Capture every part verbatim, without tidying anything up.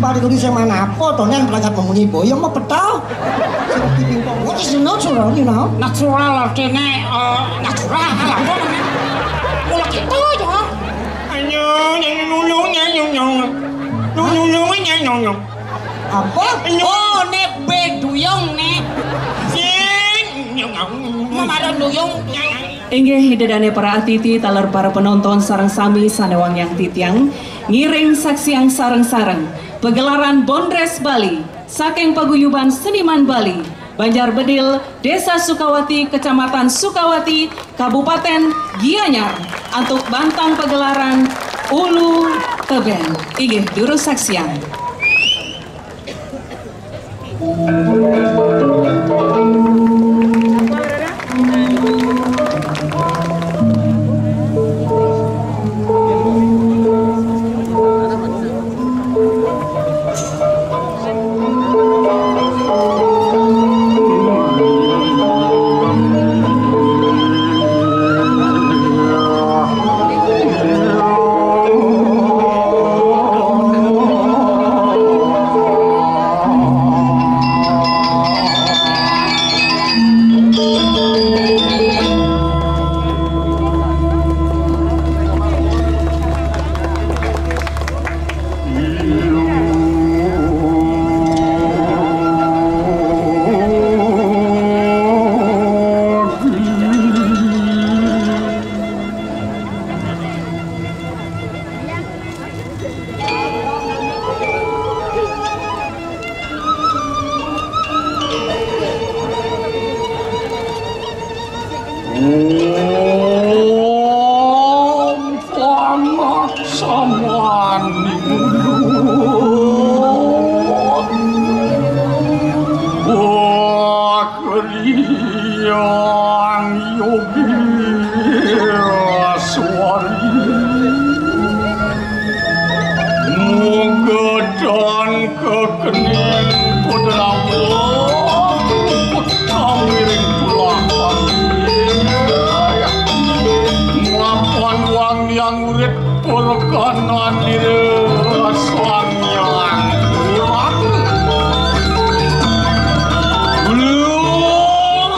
Paling kudu sing manapa to, nen pelangkat memuni boyong mau petol. Sing dipingpong. What is the natural, you know? Natural artine, eh, natural apa namanya? Mula kita aja. Ayo, yang nulung, yang nyong. Nulung, yang nyong. Apa? Oh, ne beduyong ne. Sing nyong. Mamara duyong. Inggih, Ida dane para atiti, taler para penonton sareng sami sane wangiang titiang, ngiring saksiang sareng-sareng pegelaran Bondres Bali saking Paguyuban Seniman Bali, Banjar Bedil, Desa Sukawati, Kecamatan Sukawati, Kabupaten Gianyar, antuk bantang pegelaran Ulu Teben. Inggih, durus saksiang. Om panaksamani Wah kriang yogi aswari. Mugedan kekening putra putra miring tulang. Mapan wangiang urit perkanan diri sang yang tulang. Luang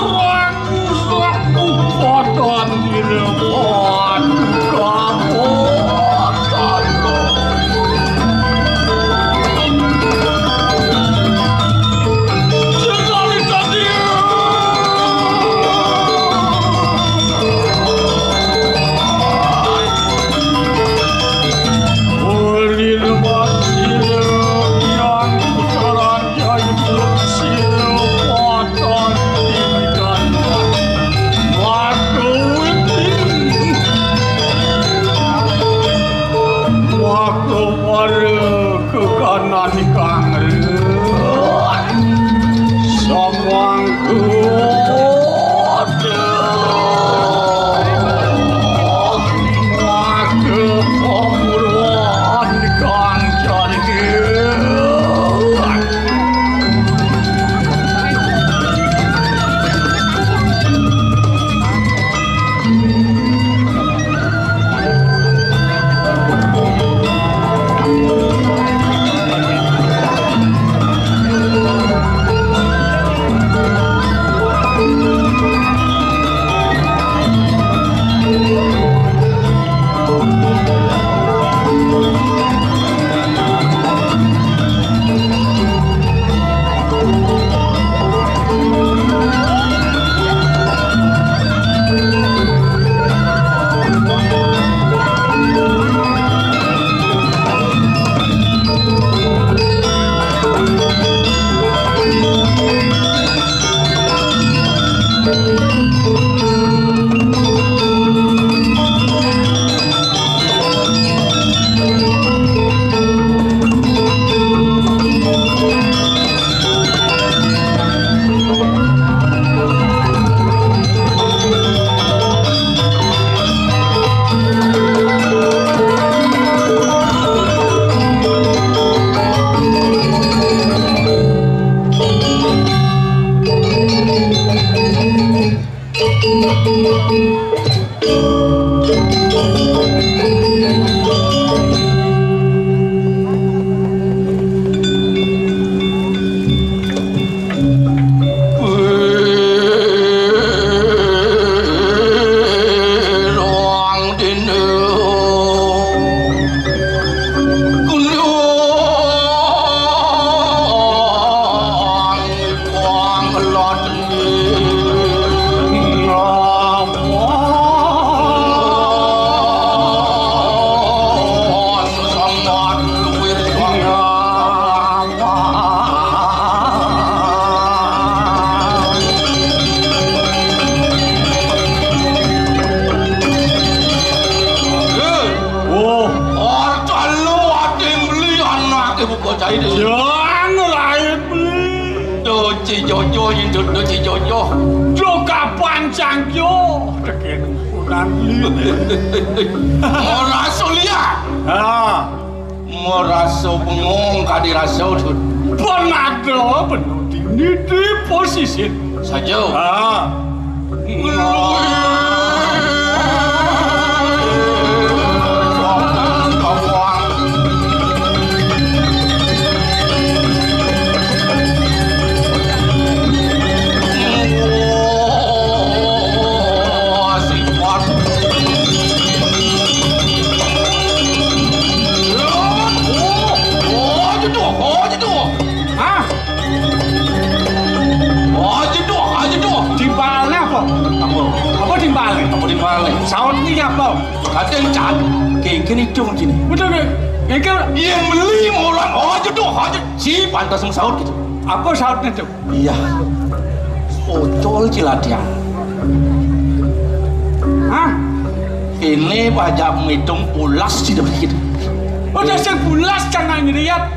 Kekanan kang samangku Indut do cijojo. Do kapan cangjo? Tekén ukuran lili. Ora sulia. Ha. Merasa bengong kadi rasa udut. Panada bener dini di posisi. Saja. Ha. Hah? Oh, jeduh, oh, jeduh. Timpalné apa? Apa? Apa timpalné? Apa timpalné? Saut ni apa? Kadén can, kéngkén idung dini. Betul, ké? Kéngkén. Yén meli mulang, oh, jeduh, oh, jeduh. Si pantes saut gitu. Apa sautné tuh? Iya. Ocol ciladian. Hah? Ini pajak ngitung pulas di depan gitu. Oh, dasar pulas, jangan ngeliat.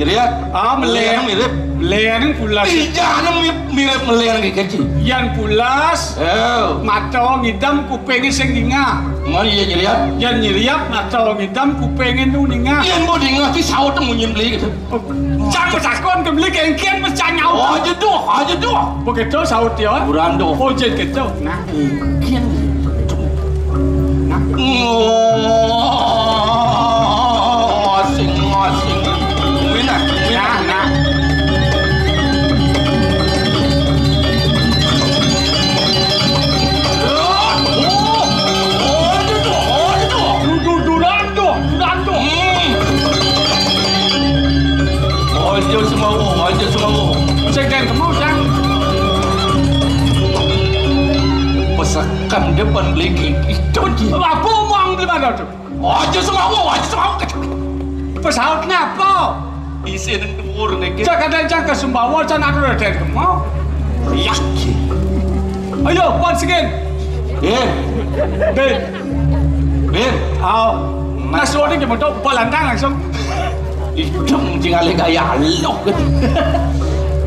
Ngeliat? Ah, meleng. Meleng mirip. Meleng pulas. Iya, anu mirip, mirip meleng iki, Ki. Yan pulas. Oh. Mata ngidam, kupingé sing dingah. Mun iya nyeriat? Yan nyeriat, mata ngidam, kupingé nu ningah. Yén mau dingah ki saut munyin beli gitu. Oh, cang takon ke beli kéngkén mesti nyau. Oh, jeduh, oh, jeduh. Begitu saut ya. Kurang doh. Oh, jén gitu. Nah. Kéngkén. Nah. Ngasing, ngasing. Wina, wina. Nah, nah. Duduran tuh, duran tuh. Hmm. Aja semau, aja semau. Sing kén kemu, Cang. Pesekan depan beli itu, Ji. Apa omong di mana tuh? Aja semau, aja semau. Pesaut napa? Isi nang dhuwur niki. Cak kadang cak ke Sumbawa, cak nak ada kemau. Iya. Ayo, once again. Eh. Bin. Bin. Aw. Mas Rodi ke motor, Pak Lantang langsung. Idung tinggal gaya alok.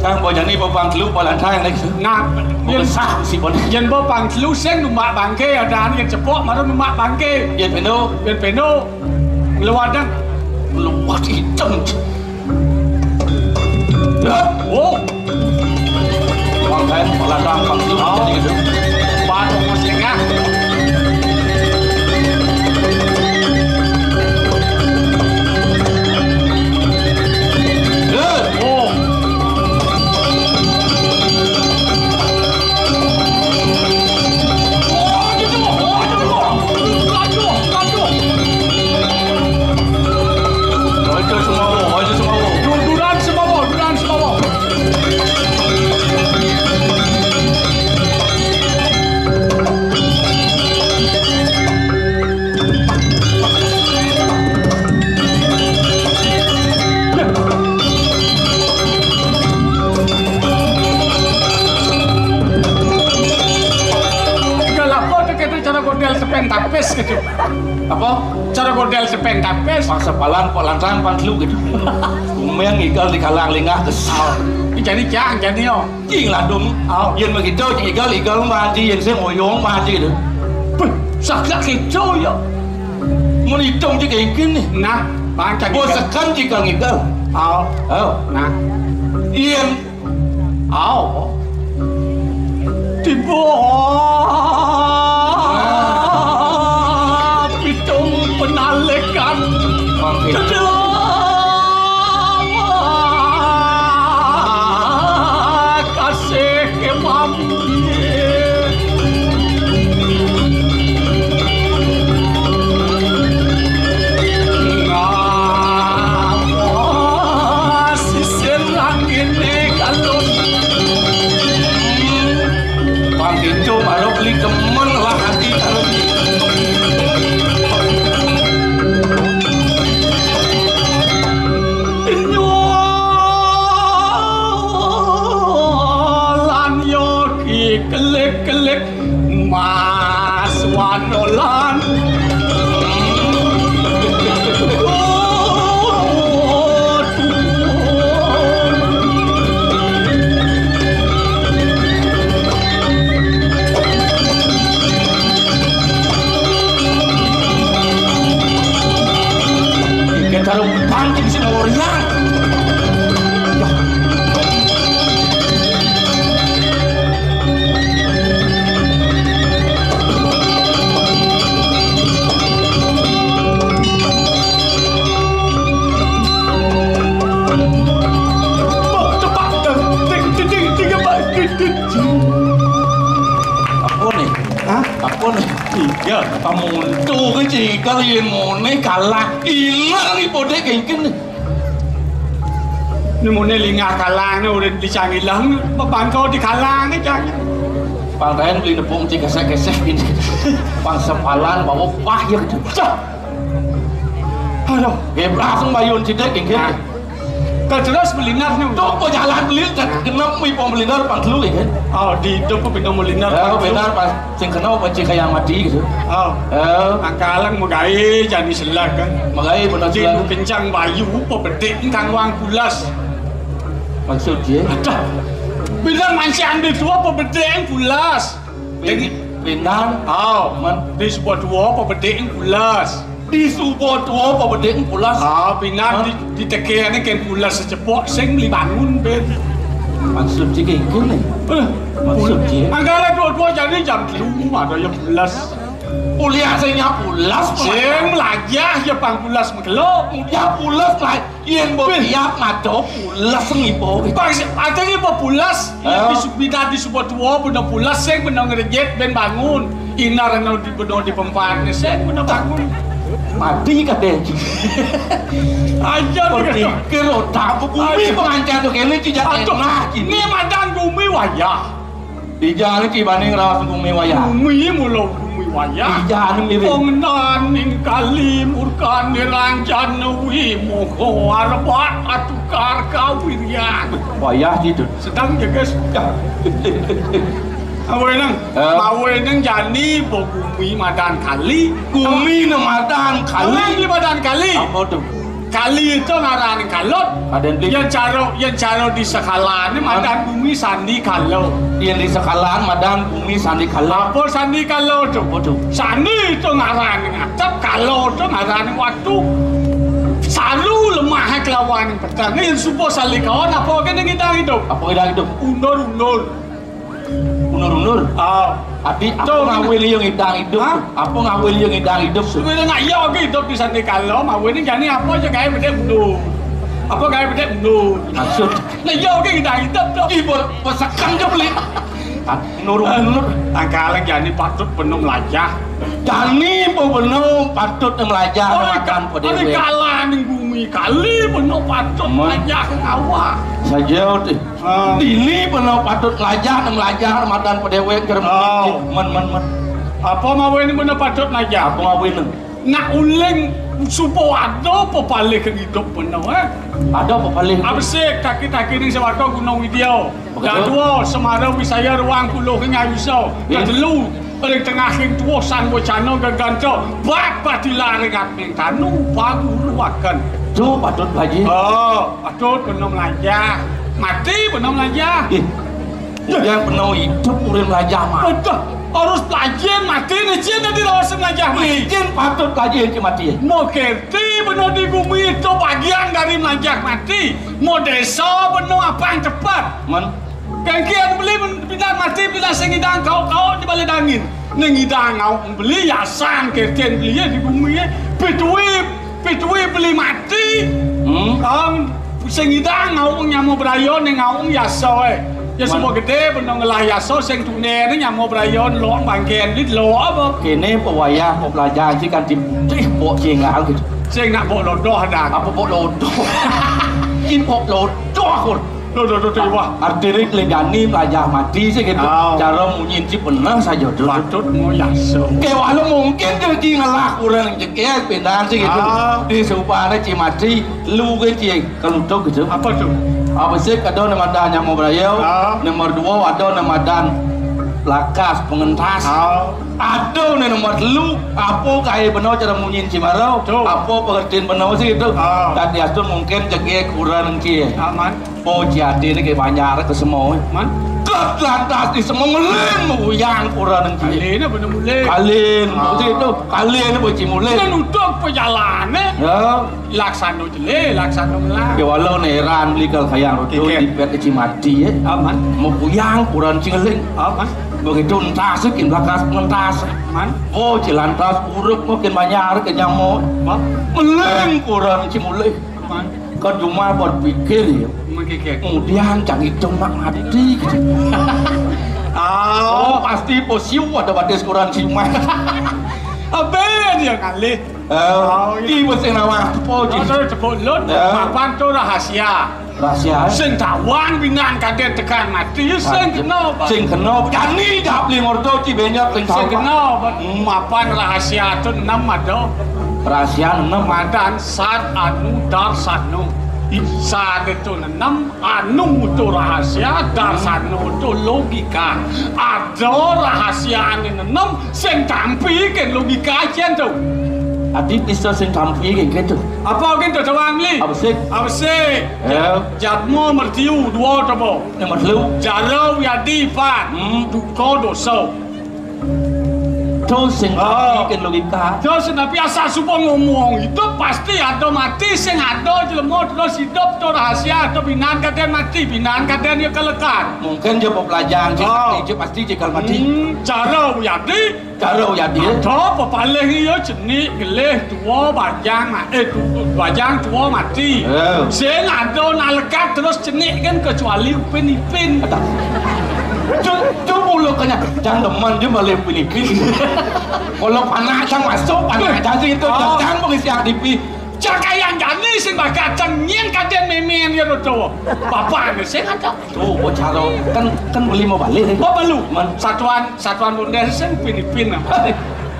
Cang bojone bopang telu, Pak Lantang lagi. Nah, yen sah si pon. Yen bopang telu sing numpak bangke, ada yen cepok, mara numpak bangke. Yen peno. Yen peno. Ngeluadan. Ngeluat hitam. Ya. Oh. Bang kain peladang, bang itu. Oh. Jadi gitu. Baru musik, ya. Eh. Oh. Aja semawa, aja semawa. Duduran semawa, duduran semawa. Kalau apa tuh kita cara godel sepen tapis gitu. Apa? Cara godel sepen tapis. Paksa palan, palan tang, pan telu gitu. Kumen ngigal di kalang lingah kesal. Jadi cang, jadi yo. Cing ladung. Au. Yen begitu, cing igal, igal mati, yen sing oyong mati gitu. Beuh, sagak gitu ya. Mun itung cing kayak gini. Nah, pancak. Bos igal. Sekan cing igal. Au. Au. Nah. Yen. Au. Tiba. Nah. Pitung penalekan. Oke. Dadah. Kasih kemampuan. Ngapa sisir langit ini kalon? Pang itu baru beli demen lah hati kalau Nyolan yo ki kelik-kelik Mas Wanolan. Ya, kamu untu ke cikal yen mone kalah. Ilang ni podek kengken. Ni mone lingah kalang ni urip di Cangilang, pepangkau di kalang ni, Cang. Pantayan beli nepung cik kesek-kesek ini. Pang sepalan bawa pah ya gitu. Cah. Aduh, game langsung bayun cidek kengken. Nah. Terus belinar ni. Tok po jalan beli, genep mi pom belinar pang telu ya kan. Oh, di tok po pindah belinar. Ya, pang telu. Benar pas sing kena apa cik kayak mati gitu. Oh. Eh. Angkalang megai jani selak kan. Megai benar. Di selak. Kencang bayu, apa bedik kang wang pulas. Maksud dia? Aduh. Bilang mancing di tua apa bedik pulas. Pin-, pindan. Oh, man. Di sebuah tua apa bedik pulas. Di suba tua apa bedik pulas? Ah, pinang di, di teke ane ken pulas secepok sing beli bangun, Ben. Maksud cik iku nih. Eh, maksud cik. Anggara dua-dua jani jam telu ada ya pulas. Kuliah sing ya pulas. Sing melajah ya pang pulas mekelo. Ya pulas lah. Yen mbok tiap ngaco pules ngipo. Pas ate ngipo pules, hah? Di subida di suba tua benda pules sing benda ngerejek ben bangun. Inar anu di benda di pempan sing benda bangun. Mati kate. Aja berpikir otak bumi pengancan tu kene tidak enak ini. Ini madan bumi wayah. Dijal iki bani ngraos gumi wayah. Gumi mula gumi wayah. Dijal mirip. Pengenan ning kali murkane rancana wi moho arep atukar kawiryan. Wayah gitu. Sedang jeges. Awe nang. Eh? Awe nang jani bo gumi madan kali. Gumi ne madan kali. Awe beli madan kali. Apa tuh? Kali itu ngarani kalut. Aden beli. Yang caro, yang caro di sekalan ni madan bumi sandi kalut. Yang di sekalan madan bumi sandi kalut. Apa sandi kalut tu? Apa tu? Sandi itu ngarani atap, kalut tu ngarani waktu. Salu lemah kelawan petang. Yang subuh sali kawan apa kena ngidang hidup? Apa ngidang hidup? Undur-undur. Unur-unur. Ah. Ati, apa ngawil yang ngidang hidup? Hah? Apa ngawil yang ngidang hidup? Sebenarnya nak iya ke hidup di sana kalau ngawil ni jani apa je gaya bedek mundur. Apa gaya bedek mundur? Maksud? Nah iya ke ngidang hidup tu. Ih, ber-, bersekam je beli. Unur-unur. Angkalang jani patut penuh melajah. Jani pun penuh patut melajah. Oh, makan pada hari kalah ning bumi kali penuh patut melajah ke awak. Saja tu. Ah. Dini beno patut lajah, nang lajah madan pedewek ke men, men, men. Apa mawe ni beno patut lajah? Apa mawe ni? Nak uling supo ada apa palih ke hidup beno, eh? Ada apa palih? Abesik, kaki-kaki ni sewaka Gunung Widya. Betul. Dadua, Semara, Wisaya, Ruang, Puluh, Ngayusa. Ya. Katelu, Ring tengah ring tuwuh sang wecana geganta, bat batila ring atming tanu, paguruaken. Tu patut, Pak Haji. Oh, patut bena melajah. Mati bena melajah. Ih, yang bena idup urip melajah mati. Betul. Harus pelajin mati ni cin dadi raos melajah mati. Licin patut pelajin cin mati. Mau kerti bena di bumi itu bagian dari melajah mati. Mau desa bena apang tepat. Men. Kengkian beli pindah mati bila sing ngidang kau-kau di balai dangin. Ning ngidang ngau beli yasan kerten beli ya di bumi ya. Pitui, pitui beli mati. Hmm. Kang sing ngidang ngau nyama beraya ning ngau yasa eh. Ya semua gede benda ngelah yasa sing tune ni nyama beraya lo bangken beli lo apa? Kene pewayah mau belajar sih kan tim tih bok singal gitu. Sing nak bok lodoh dah. Apa bok lodoh? Impok lodoh aku. Loh, loh, loh, loh, wah. Artine lek jani melajah mati sih gitu. Oh. Cara munyi si bener saja tu. Patut mau yaso. Ke walau mungkin dia lagi ngelah kurang jekeh pindah sih gitu. Ah. Di seupana ci mati, lu ke ci kelutuk gitu. Apa tu? Apa sih kadang nama dah nyamuk berayau, ah, nomor dua ada nama dan lakas pengentas. Ah. Ada ni nomor telu, apa kaya benar cara munyi si marau? Tu. Apa pengertian benar sih gitu? Ah. Tadi astu mungkin jekeh kurang ci. Aman. Oh, jadi ni ke banyak ke semua. Man? Ket lantas di semua ngeling muyang kurang ci. Kalin apa nak mulai? Kalin, ah, mesti tu. Kalin apa ci mulai? Kan udah perjalanan. Ya. Laksana jelek, laksana melah. Ya, walau neran beli kalau kaya rodo di pet ci mati ya. Aman. Mau puyang kurang ci ngeling. Aman. Begitu entas kin bakas mentas. Man. Oh, ci lantas urip makin banyak ke nyamuk. Meleng kurang ci mulai. Man. Kan cuma berpikir ya. Kemudian cang itu nak mati gitu. Oh, pasti po siu ada batis koran siuman. Aben ya ngalih. Oh, iya. Ki mesti nawang po, Ji. Oh, terus tepuk lut, ya. Mapan tu rahasia. Rahasia. Sing tawang binan kadén tekan mati, sing kena, Pak. Sing kena. Jani dah beli ngorto, Ji, banyak sing tawang. Sing kena, Pak. Hmm. Mapan rahasia tu enam ada. Rahasia enam. Madan sad anu darsanu. Sad itu enam. Anu tu rahasia, darsanu tu logika. Ada rahasia anu nenem, sing tampi kén logika cén tu. Ati bisa sing tampi kén tu. Apa kén tu tawang ni? Apa sih? Apa sih? Ya. Jatmu mertiu dua tu apa? Nomor telu. Jara wiadi pan. Hmm. Duka dosa. Tu sing, oh, tampi kén logika. Tu sing, tapi asal suba ngomong, idup pasti ada mati, sing ada jelema terus idup tu rahasia, tu binan kadén mati, binan kadén ya kelekat. Mungkin dia pelajaran, oh, pasti dia kal mati. Hmm, cara wiadi. Cara wiadi. Ada pepalih ya cenik, gelih, tua, bajang, eh, tu, bajang tua mati. Ya. Sing ada nak lekat terus cenik kan kecuali Upin Ipin. Ada. Tu, tu mula kena, jangan demen dia balik Upin Ipin. Kalau panak sang masuk, panak jadi itu, oh, jangan mengisi H D P. Cak ayang jani sing bakal cengin kadén memen ya tu. Bapak ni sing ada. Tu, oh, cara kan, kan beli mau balik. Oh, perlu. Man. Satuan, satuan bunda sing Upin Ipin.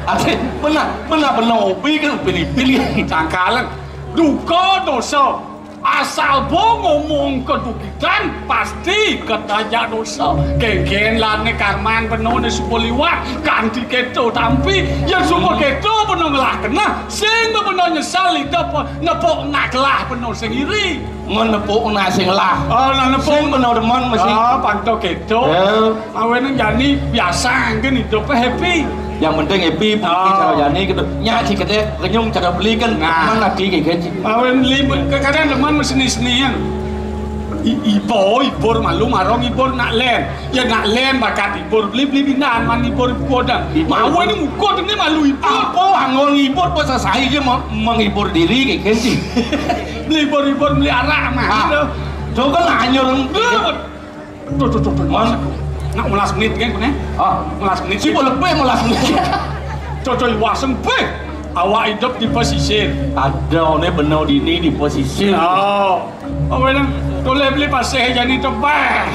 Ada, benar, benar, benar, Upin kan Upin Ipin. Cangkalan. Duka dosa. Asal bo ngomong kedukitan, pasti ketajak dosa. Kénkén lah né karman beno né suba liwat, kanti kéto tampi, ya suba kéto beno ngelah keneh, sing beno nyesel idup, nepuk nak kelah beno sing iri. Menepuk nak sing lah. Oh, nak nepuk. Sing beno demen mesti. Ah, panto kéto. Ya. Awen jani biasa anggen idup happy. Yang penting happy, beli, oh, cara jani gitu. Nyak si kete kenyung cara beli kan. Nah. Mana ti ke gaji. Awen beli ke kadang demen seni-senian. I-, ibo, ibur malu marong ibur nak len. Ya nak len bakat ibur beli beli binan man ibur kodang. Ibur. Awen ni mukut ni malu ibur. Apa anggon ibur pasal saya je ma-, menghibur diri ke gaji. Beli ibur-ibur beli arak mah. Ah. Gitu. Coba nanya orang. Tuh, tuh, tuh, tuh. Mas. Nak melas menit kan, kene? Ah. Melas menit. Si boleh pe melas menit. Cocoy wasem pe. Awak idup di pesisir. Ada one benau dini di pesisir. Oh. Oh, benar. Toleh beli pasih jani tebah.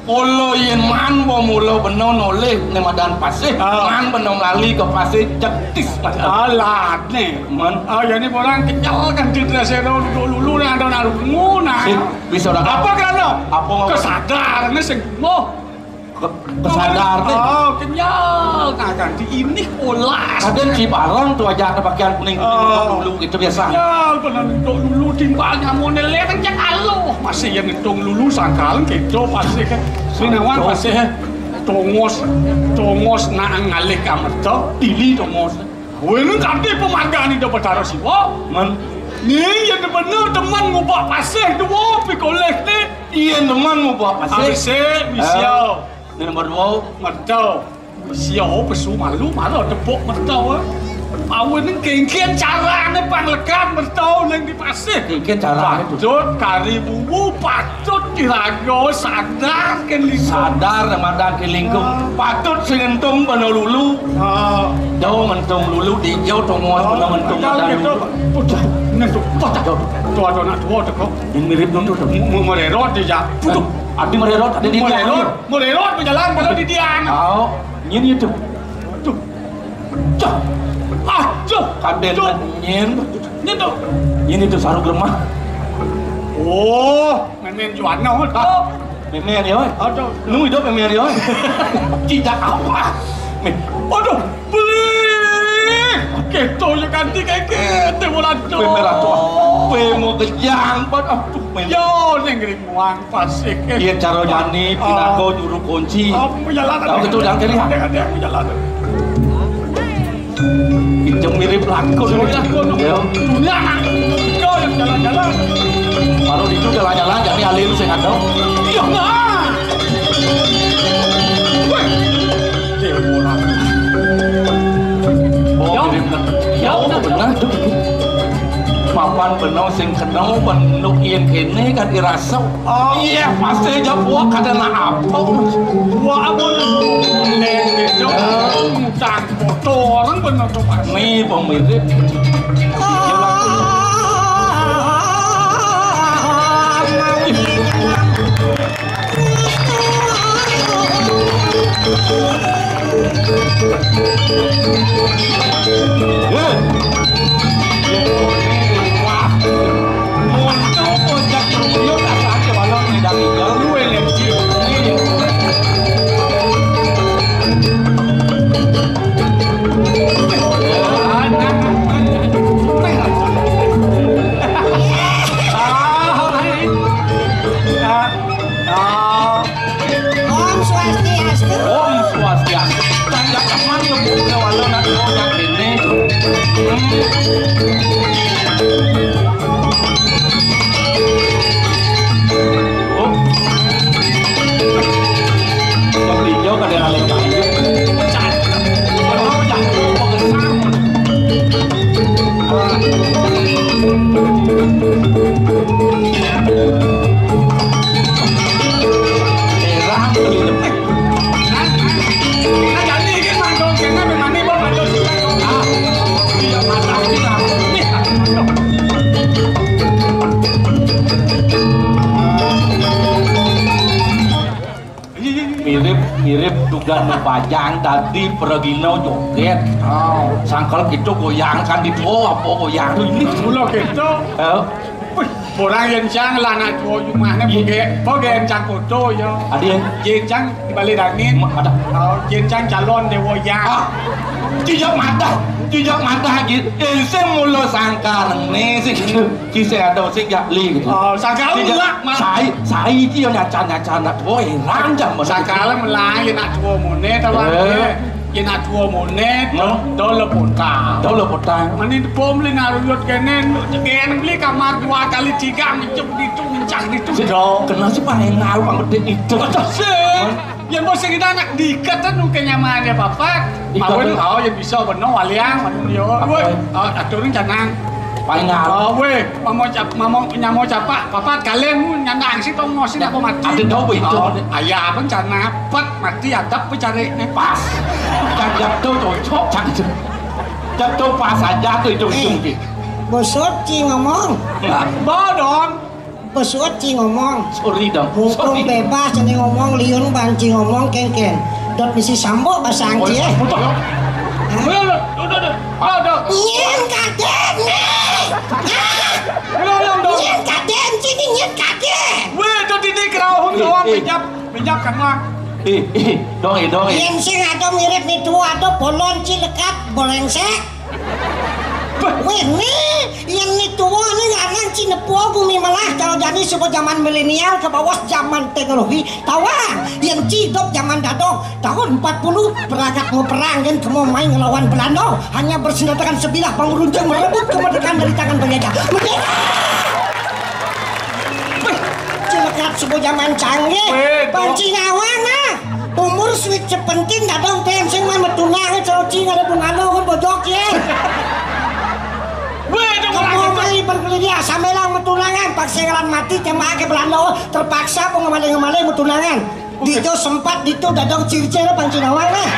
Olo yen man bo mulo benau noleh ne madan pasih. Ah. Man benau lali ke pasih cetis. Alat ne. Man. Ah, jani orang kenyal kan di Tresero dulu-dulu ne ada nak rungu nah. Sip. Bisa ora. Apa kerana? Apa ngapa? Kesadarannya sing penuh. Ke-, kesadar deh. Oh, kenyal. Nah, ganti ini olas. Kadang si barang tu aja ada pakaian kuning, kuning, oh, dulu gitu biasa. Ya, benar untuk dulu timbang nyamone lereng cak aloh. Masih yang ngitung dulu sangkal gitu pasti kan. Sinawan pasti, eh, tongos, tongos nak ngalih kamerta, dili tongos. Wéneng kanti pemargane do Betara Siwa. Man. Ni yen bener demen ngubah pasih dua pikolih ni. Iya demen ngubah pasih. Abis, eh, misio. Eh, ni nomor dua. Mertau. Misio pesu malu, malu tepuk mertau, eh. Awéneng kénkén carane pang lekat mertau neng di pasih. Kénkén carane tu. Patut kari bubu, patut Tut diraga sadar kén lingkung. Sadar madan kén lingkung. Ah. Patut sing ngentung bana lulu. Ah. Jauh ngentung lulu, di jauh tongos bana ngentung madan lulu. Udah, ngentung. Tuh, tuh. Tuh, tuh, nak tua tuh kok. Yang mirip nuntu tuh. Mu-, mu-, mererot dia, jak. Tuh. Adi mererot, ada di mererot, mererot berjalan kalau di dia. Oh, ini itu. Tuh. Cah. Ah, cah. Kadén nyen. Nyen tu. Nyen tu sarung lemah. Oh, mémén juana tu. Mémén ya, oi. Aduh. Nu idup mémén ya, oi. Tidak apa. Mé. Aduh, beli. Kéto ya kanti kéké, té bola tu. Pé merah tu. Pé mau kejang, aduh, mé. Yo, neng ring muang. Pasik. Iya, cara jani, ah, pinaka juru kunci. Oh, jalan. Tahu gitu, jangan kelihat. Ada, ada, jalan. Itu mirip lakon, ya. Lakon. Ya. Dunia anak. Kau yang jalan-jalan. Baru itu jalan-jalan, jadi alih lu sing ada. Iya, nah. Weh. Dewa. Oh, ya. Mirip. Ya, oh, benar. Benar tuh. Apa Kan beno sing kena, ben nuk yen kene kan dirasa. Oh. Iya, pasti aja buah kada nak apa. Buah apa? Neng itu. Utang foto orang bener tuh, Pak. Nih, pemirip. Om Swastiastu. Om Swastiastu. Tangga teman ngebuk ke walau nak mau yang ini. Oh. Yang hijau kada ada yang lanjut. Pecah. Kalau jatuh, pengesan. Mirip, mirip dugan bajang tadi pergino joget. Oh. Sangkal gitu goyang kan di tua apa goyang ini. Mula gitu. Eh? Wih, orang yang cang lah nak tua rumahnya. Iya. Boge, boge yang cang foto ya. Ada yang? Jin cang di balik angin. Ma-, ada. Oh, jin cang calon dewa ya. Ah, tidak madah, tidak madah gitu. Ini sing mula sangkal nih sih. Ci sing ada sing jak li gitu. Oh, sangkal. Tidak, mula, ma- sai, sai iki yo nyacan-nyacan nak tua heran jam. Sangkal melai nak tua mone, tahu. Eh. Yen aduh mone, do, do lepotan. Do lepotan. Mani bom li ngaruyut kene, kene beli kamar dua kali tiga, mencuk ditu, mencak ditu. Sik, kena sih paling ngaruh pang medit itu. Betul sih. Yen bos sing anak diikat kan nungke nyaman ya, Papat. Ikat. Mawon, oh, yen bisa beno waliang, mawon yo. Apa? Woi, oh, aturun canang. Paling ngaruh. Oh, weh, mamo cap-, mamo nyamo capak, Papat kalen mu nyandang sih tong ngosin apa mati. Ada tahu itu. Oh, ayah apa cana, pet mati adab pecarik ne. Pas. Cak tuh cocok, cak tuh. Cak tuh pas aja tuh hidung-hidung. Eh, ki. Bosot ci ngomong. Bodong. Bosot ci ngomong. Sorry dong. Mumpung sorry. Bebas ini ngomong, liun banci ngomong, kengken. Dot misi sambok basang ci, eh. Betul. Hah? Udah, udah, udah, udah. Udah, udah. Nyen kaget, nih. Hah? Udah, udah, udah. Nyen kaget, sini nyen kaget. Weh, itu di, di kerauhun doang, eh, eh. Minyak. Minyak kan, Mak? Ih, ih, dong, ih, dong, ih. Yen sing ada mirip nitu, ada bolon cilekat, bolengsek. Weh, ni, yen nitu, ni ngaran cinepo gumi melah, kalau jani suba zaman milenial ke bawah zaman teknologi, tawang, yen cidok zaman dadong, tahun empat puluh, beragat mau perang, yen kemo main ngelawan Belanda, hanya bersenjatakan sebilah bambu runcing merebut kemerdekaan dari tangan penjajah. Merdeka! Weh, cilekat suku zaman canggih. Weh, banci ngawang, ah. Umur sweet seventeen, dadong tem sing man metunang, cau cing ada bungalo kan bojok ya. Weh, dong, kamu orang itu. Mai bergerilya, sambilang metunangan, paksa ngaran mati, cemake Belanda, terpaksa mau ngemale-ngemale metunangan. Dijo sempat ditu dadong circir pancing awang lah.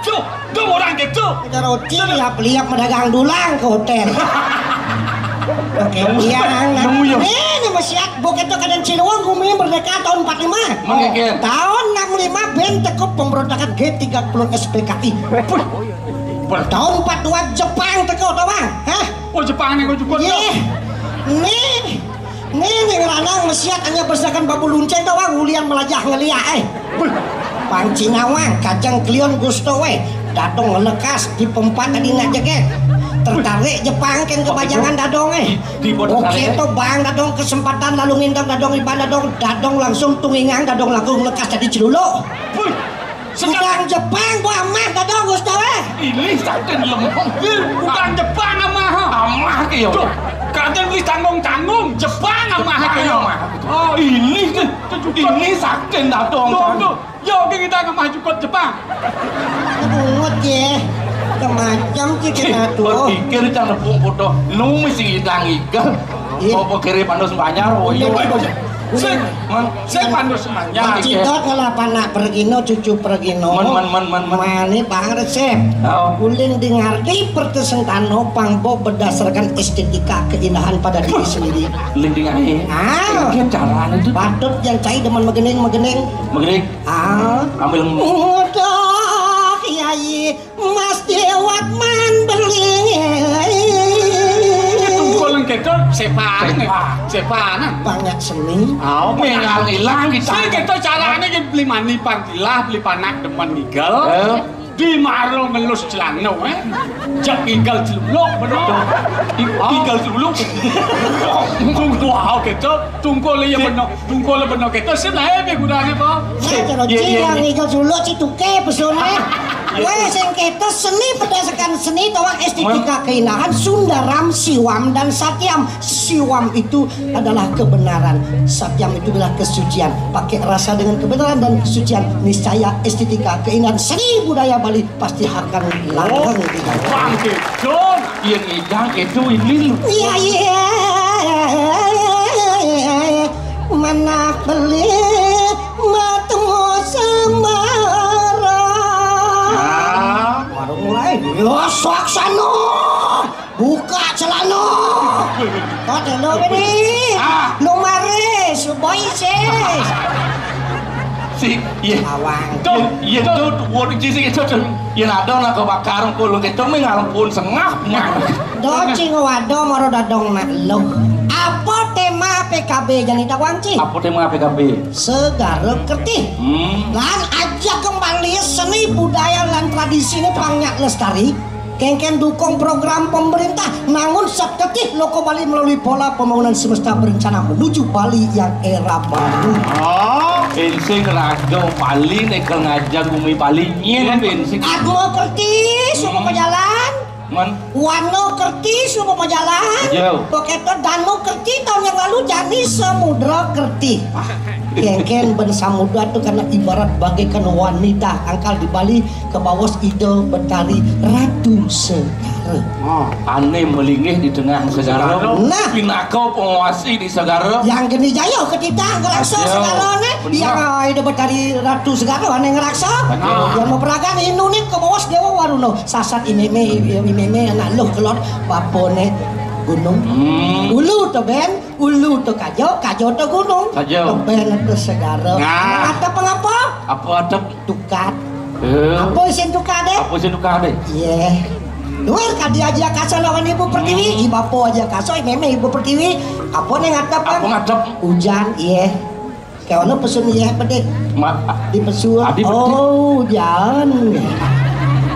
Duh, duh, orang gitu. Cara ucil liap-liap medagang dulang ke hotel. Oke, nemu, iya, nemu, ya. Eh, ini masih at-, bukan tuh keadaan Ciliwung, gumi merdeka tahun empat lima. Mengkir. Tahun enam lima, ben teko pemberontakan G tiga puluh S P K I. Wih, tahun empat dua Jepang teko, tau, Bang? Hah? Oh, Jepang nih, gua juga. Iya. Nih, Nih, nih, lanang mesiat hanya berserahkan babu lunceng tawang ulian melajah ngeliak, eh. Panci nawang, kajang klion gusto, weh. Dadong ngelekas di pempat tadi nak jeget. Tertarik Jepang ken kebajangan dadong, eh. Oke, to bang dadong kesempatan lalu ngindang dadong iban dadong, dadong langsung tungingang dadong langsung ngelekas tadi celuluk. Wih. Sedang Jepang, buah amah dadong, Gusto, eh. Ini saking lemong. Sedang Jepang, amah. Amah ke ya. Tuh, kadang beli tanggung-tanggung, Jepang, amah ke ya. Jepang, amah. Oh, ini ke. Ini saking dadong. Tuh, tuh. Yo, kita ke mah cukup Jepang. Bungut ya. Kemacam sih Aduh. Berpikir cang nepuk kuda. Nu mesti ngidang igel. Iya. Apa kiri pandus banjar? Oh iya. Iya, iya. Sing, Man, sing pandus banjar. Cidot ngelah panak pergino, cucu pergino. Man, man, man, man, man. Mani pang resep. Oh. Uling dengar di pertesentano pang bo berdasarkan estetika keindahan pada diri sendiri. Uling dengar, eh. Ah. Ini caranya tuh. Patut yang cai demen megening-megening. Megening. Ah. Ambil. Udah, kiai. Mas Dewat man beling. Tungkul nang kéto sepanan. Sepanan. Banyak seni. Oh, mengal ilang kita. Sing kéto carané yen beli mani pantilah, beli panak demen ngigel. Eh? Di maro ngelus celana, eh. Jak ngigel celuluk, bener. I-, ngigel celuluk. Tungkul, wow, kéto. Tungkul ya bener. Tungkul bener kéto sing ae pigunane apa? Nah, cara Iya, iya, cing iya. Ngigo dulu ci tuke pesone. Weh, sing kéto seni berdasarkan seni tawang estetika keindahan Sundaram, Siwam dan Satyam. Siwam itu adalah kebenaran. Satyam itu adalah kesucian. Pakai rasa dengan kebenaran dan kesucian. Niscaya estetika keindahan seni budaya Bali pasti akan langgeng di dalam. Bangkit, Jon. Yang idang itu ini lu. Iya, iya. Menak beli matemu semara. Ah. Baru mulai. Yo, sok sano. Buka celana. Kau dulu ini. Ah. Lu maris, boy sis. Si, iya. Awang. Tuh, iya tuh, tuh, wong iki sing itu tuh. Yen ada nak kebakaran kulung itu mengalpun sengah. Do cing wado moro dadong nak lu. Apa tema P K B jani tawang ci? Apa tema P K B? Segara Kertih. Hmm. Lan aja kembali seni budaya lan tradisi ini pang nyak lestari. Kengken dukung program pemerintah nangun Sat Kertih Loko Bali melalui pola pembangunan semesta berencana menuju Bali yang era baru. Oh, ensing raga Bali nek ngajak bumi Bali nyen ensing. Atmo Kertih, semua jalan. Man. Wano Kertih, semua jalan. Jauh. Pokoknya Danu Kertih tahun yang lalu jadi Samudra Kertih. Kengken ben samudra itu karena ibarat bagaikan wanita angkal di Bali ke bawah Ida Betari Ratu Segara. Oh, ane melinggih di tengah segara. Nah. Pinaka penguasi di segara. Yang geni jaya ketitah ngerasa segara ne. Benar. Yang Ida Betari Ratu Segara ane ngerasa. Benar. Yang memperagan inune ke bawah Dewa Waruna. Sasat imeme, imeme anak luh kelot bapone gunung. Hmm. Ulu to ben, ulu to kajo, kajo to gunung. Kajo. To ben to segara. Nah. Atep pengapa? Apa atep? Tukat. Eh. Apa isin tukat deh? Apa isin tukat deh? Iya. Luar kadi aja kaso lawan ibu pertiwi, hmm. I bapo aja kaso, i meme ibu pertiwi. Apa nih ngatep? Apa ngatep? Hujan, iya. Kayak ono pesun iya apa deh? Ma- Di pesun. Adi petik. Oh, hujan.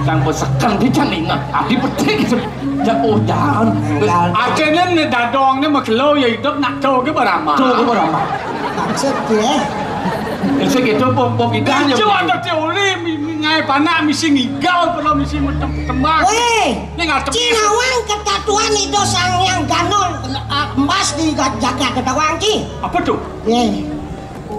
Kang besekan di janina. Adi petik. Ya, oh, jangan. Akhirnya nih dadong nih makelo ya hidup nak tahu ke berapa? Tahu ke berapa? Maksud ya. Itu gitu pom pom idahnya. Itu ada teori mi- mi- ngai panak misi ngigal kalau misi metem tembak. Weh, ini ngatep. Cinawang ketatuan itu sang yang ganol, eh, emas di ga- jagat ketawang ki. Apa tuh? Ye.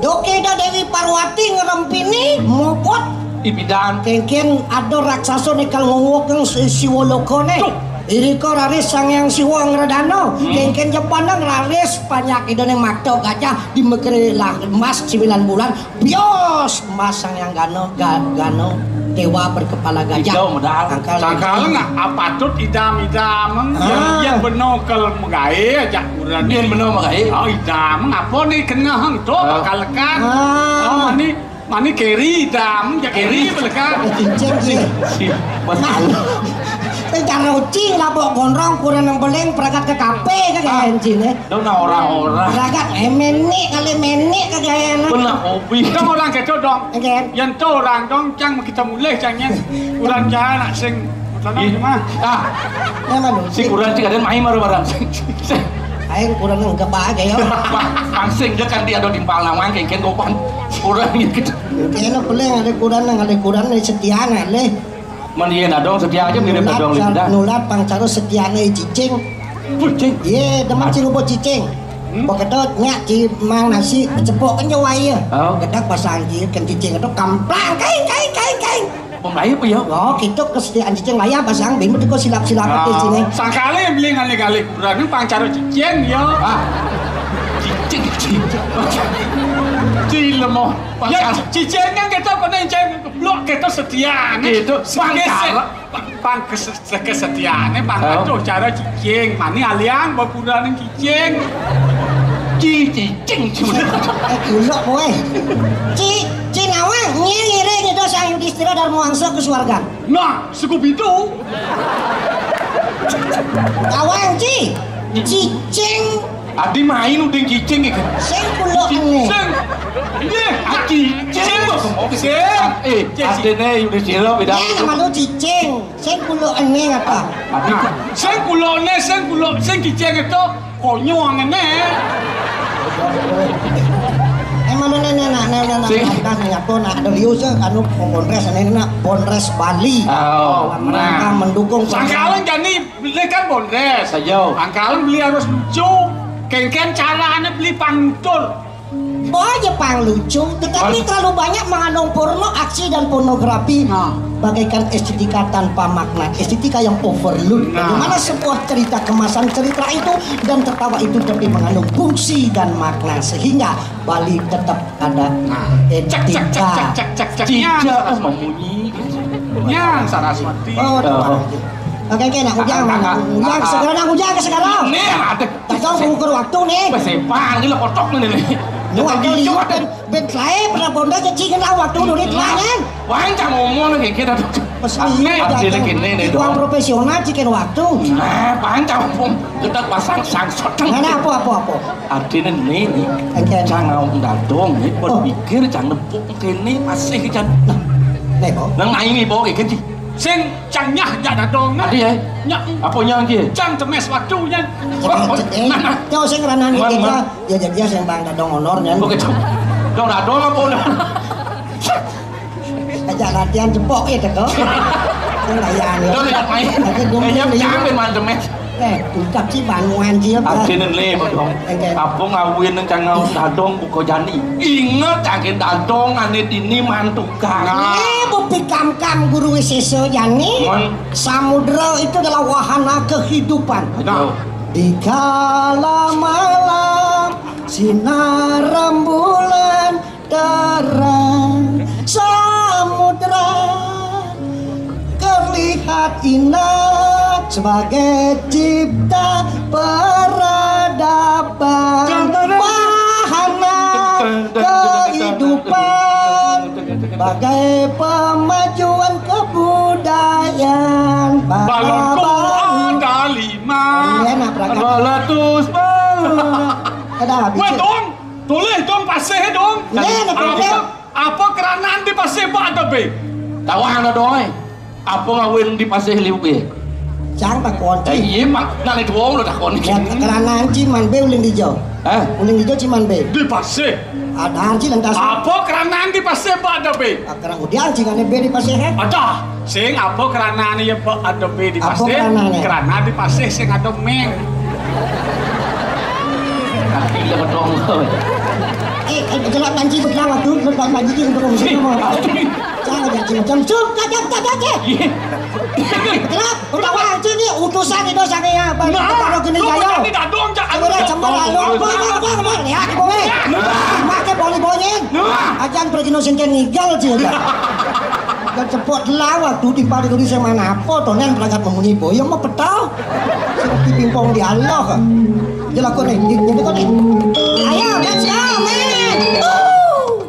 Doke do Dewi Parwati ngerempini mopot. Ibidan. Kengken ada raksasa nekal ngowokeng si- Siwa Lokone. Tuh. Irika raris Sang Hyang Siwa ngredana. Hmm. Kengken jepaneng raris panyak idone mata gajah di megere lah emas sembilan bulan. Bios emas Sang Hyang Gano, ga- Gano dewa berkepala gajah. Ida medal. Angkal. Sangkal nggak apa tut idam-idam. Ah. Yang, yang benar kal megai aja. Yen beno makai. Oh, idam ngapa ni kena hang tu bakal lekan. Ah. Oh, mani mani keri idam, ya keri belekan. Cincin ki. Sing cara ucing labok gondrong kurang nang beling peragat ke kape ke kancing eh. Dona orang-orang. Peragat eh menik kali menik ke gaya. Benar hobi. Dong orang keto dong. Oke. Yang tu orang dong cang kita mulai cangnya. Orang jalan nak sing Sana cuma. Ah. Memang dong. Si kurang cik ada main baru barang. Aing kurang enggak bahagia ya. Pangsing dia kan dia ada timpal nawang kengken gopan. Kurang gitu. Kena peleng ada kurang nang ada kurang ni setia nang leh. Man iya nadong setia aja mirip nadong leh dah. Nulat pang caru setia ni cicing. Cicing. Iya, demen cing ubo cicing. Hmm? Pokoknya nyak ci mang nasi cepok kan jawai ya. Oh. Gedak pasang ci kan cicing itu kamplang kain kain kain kain. Pembayar apa ya? Oh, kita kesediaan cicing layah pasang bimut kok silap-silap di sini. Sangkale beli ngalih-ngalih kurang pang cara cicing ya. Ah. Cicing, cicing. Cilemo. Ya, cicing kan kita kena cicing blok kita sediaan. Gitu. Pang cara. Pang kes-, kesediaane pang aduh cara cicing. Mani aliang bakurane cicing. Ci-, cicing. Eh, gulok kowe. Ci, Ci Nawang, ngiring-ngiring itu Sang Yudhistira Dharma Wangsa ke swarga. Nah, sekubidu. Tawang, Ci. Cicing. Adi main uding cicing iki. Sing kula ene. Sing. Nggih, cicing. Sing. Eh, adine Yudhistira beda. Ya, nama lu cicing. Sing kula ene apa? Adi. Nah, sing kula ene, sing kula, sing cicing itu konyo ngene. Eh, mana nek, nek, nek, nek, nek, sing. Nek, nek, nek, apa, nak ada liu se, anu, kongres, nek, nek, Bonres Bali. Oh, nah. Mendukung. Sangkalen jani beli kan Bonres. Ayo. Sangkalen beli harus lucu. Kengken carane beli pangtur. Boy Jepang lucu, tetapi terlalu banyak mengandung porno, aksi, dan pornografi. Nah. Bagaikan estetika tanpa makna, estetika yang overload. Nah. Bagaimana sebuah cerita kemasan cerita itu dan tertawa itu tapi mengandung fungsi dan makna sehingga Bali tetap ada etika. Nah. Cek, cek, cek, cek, cek, cek, cek. Tidak membunyi. Yang Saraswati. Oh, oke, oke, nak ujang, nak ujang, segera nak ujang ke segera. Nih, ada. Dadong ngukur waktu nih. Wis sepan iki lho kotok ngene nih. Lu ada liu ben, ben lae pernah bonda cecingen lah waktu nulis layan. Wah, cang ngomong nih kira. Pas ini kene nih, Bang. Profesional cikin waktu. Nah, pancang ngomong. Kita pasang sangsot. Nah, nah, apa, apa, apa? Adine nih, nih. Oke. Cang ngomong dadong nih, berpikir cang nepuk kene masih cang. Nah, nih, kok. Nang ini, kok iki. Sing cang nyah jak dadong. Adi, eh? Nyah. Apa nyah iki? Cang cemes waktu nyen. Cemes, cemes. Yo sing ranane iki ya, ya sing bang dadong honor nyen. Oke, Cang. Dong dadong apa honor? Aja latihan jepok ya, Cek. Sing layani. Dong lihat main. Oke, dong. Eh, nyam, nyam, ben main cemes. Eh, ungkap si banuan si apa? Adine le, Pak Dong. Oke. Apa ngawin nang cang ngawin dadong buka jani? Inget, cangke dadong ane dini mantukan. Nah. Ini bukti kamkam guru sesa jani. Samudra itu adalah wahana kehidupan. Betul. Di kala malam sinar rembulan terang samudra terlihat indah sebagai cipta peradaban, wahana kehidupan, bagai pemajuan kebudayaan. Balon kuat ada lima. Iya, nak berangkat. Dua ratus balon. Ada habis. Weh, Dong, tulis dong pasih dong. Iya, nak berangkat. Apa keranan di pasih bak ada be? Tawang ada dong, eh. Apa ngawin di pasih liu be? Cang tak kunci. Eh, iya, mak. Nak lihat wong lo tak kunci. Ya, keranan ciman be uling dijo. Hah? Uling dijo ciman be. Di pasih. Ada anci lentas. Apa keranan di pasih bak ada be? Kerang udiang cingane be di pasih, eh? Ada. Sing apa keranane ya, Pak? Ada be di pasih. Apa keranane? Kerana di pasih sing ada meng. Kaki le kedong. Eh, eh, jelak panci begitu waktu, jelak panci di untuk sini mau. Jangan jadi macam cuk, cak, cak, cak, cak. Iya. Jelak, utawa anci ni utusan itu sange ya, Pak. Nah, kalau gini lu ayo. Berani dadong, cak. Boleh cembar lalu. Bang, bang, bang, bang. Ya, di bawah. Nah. Pakai boli bonyen. Nah. Ajan pergi no sing ngigal sih. Dan cepot lah waktu di pari kudu sing mana apa to nen pelangkat memunyi boyong mah petau. Seperti pingpong di Allah. Jelakon nih, di, di, di, di. Ayo, let's go, man. Woo!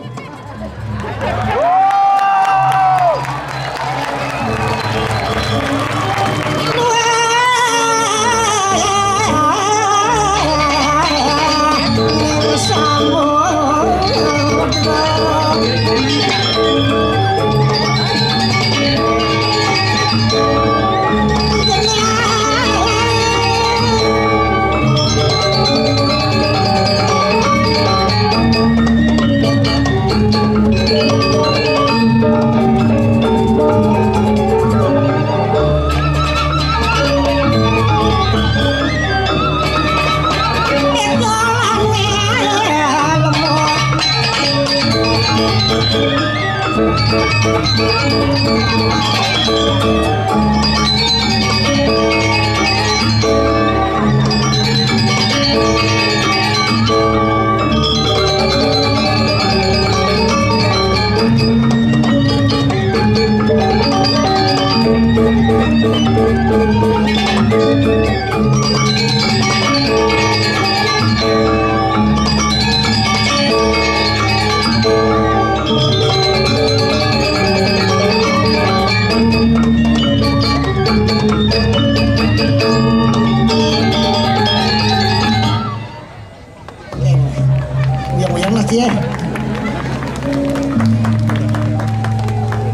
Uyang-uyang masih ya.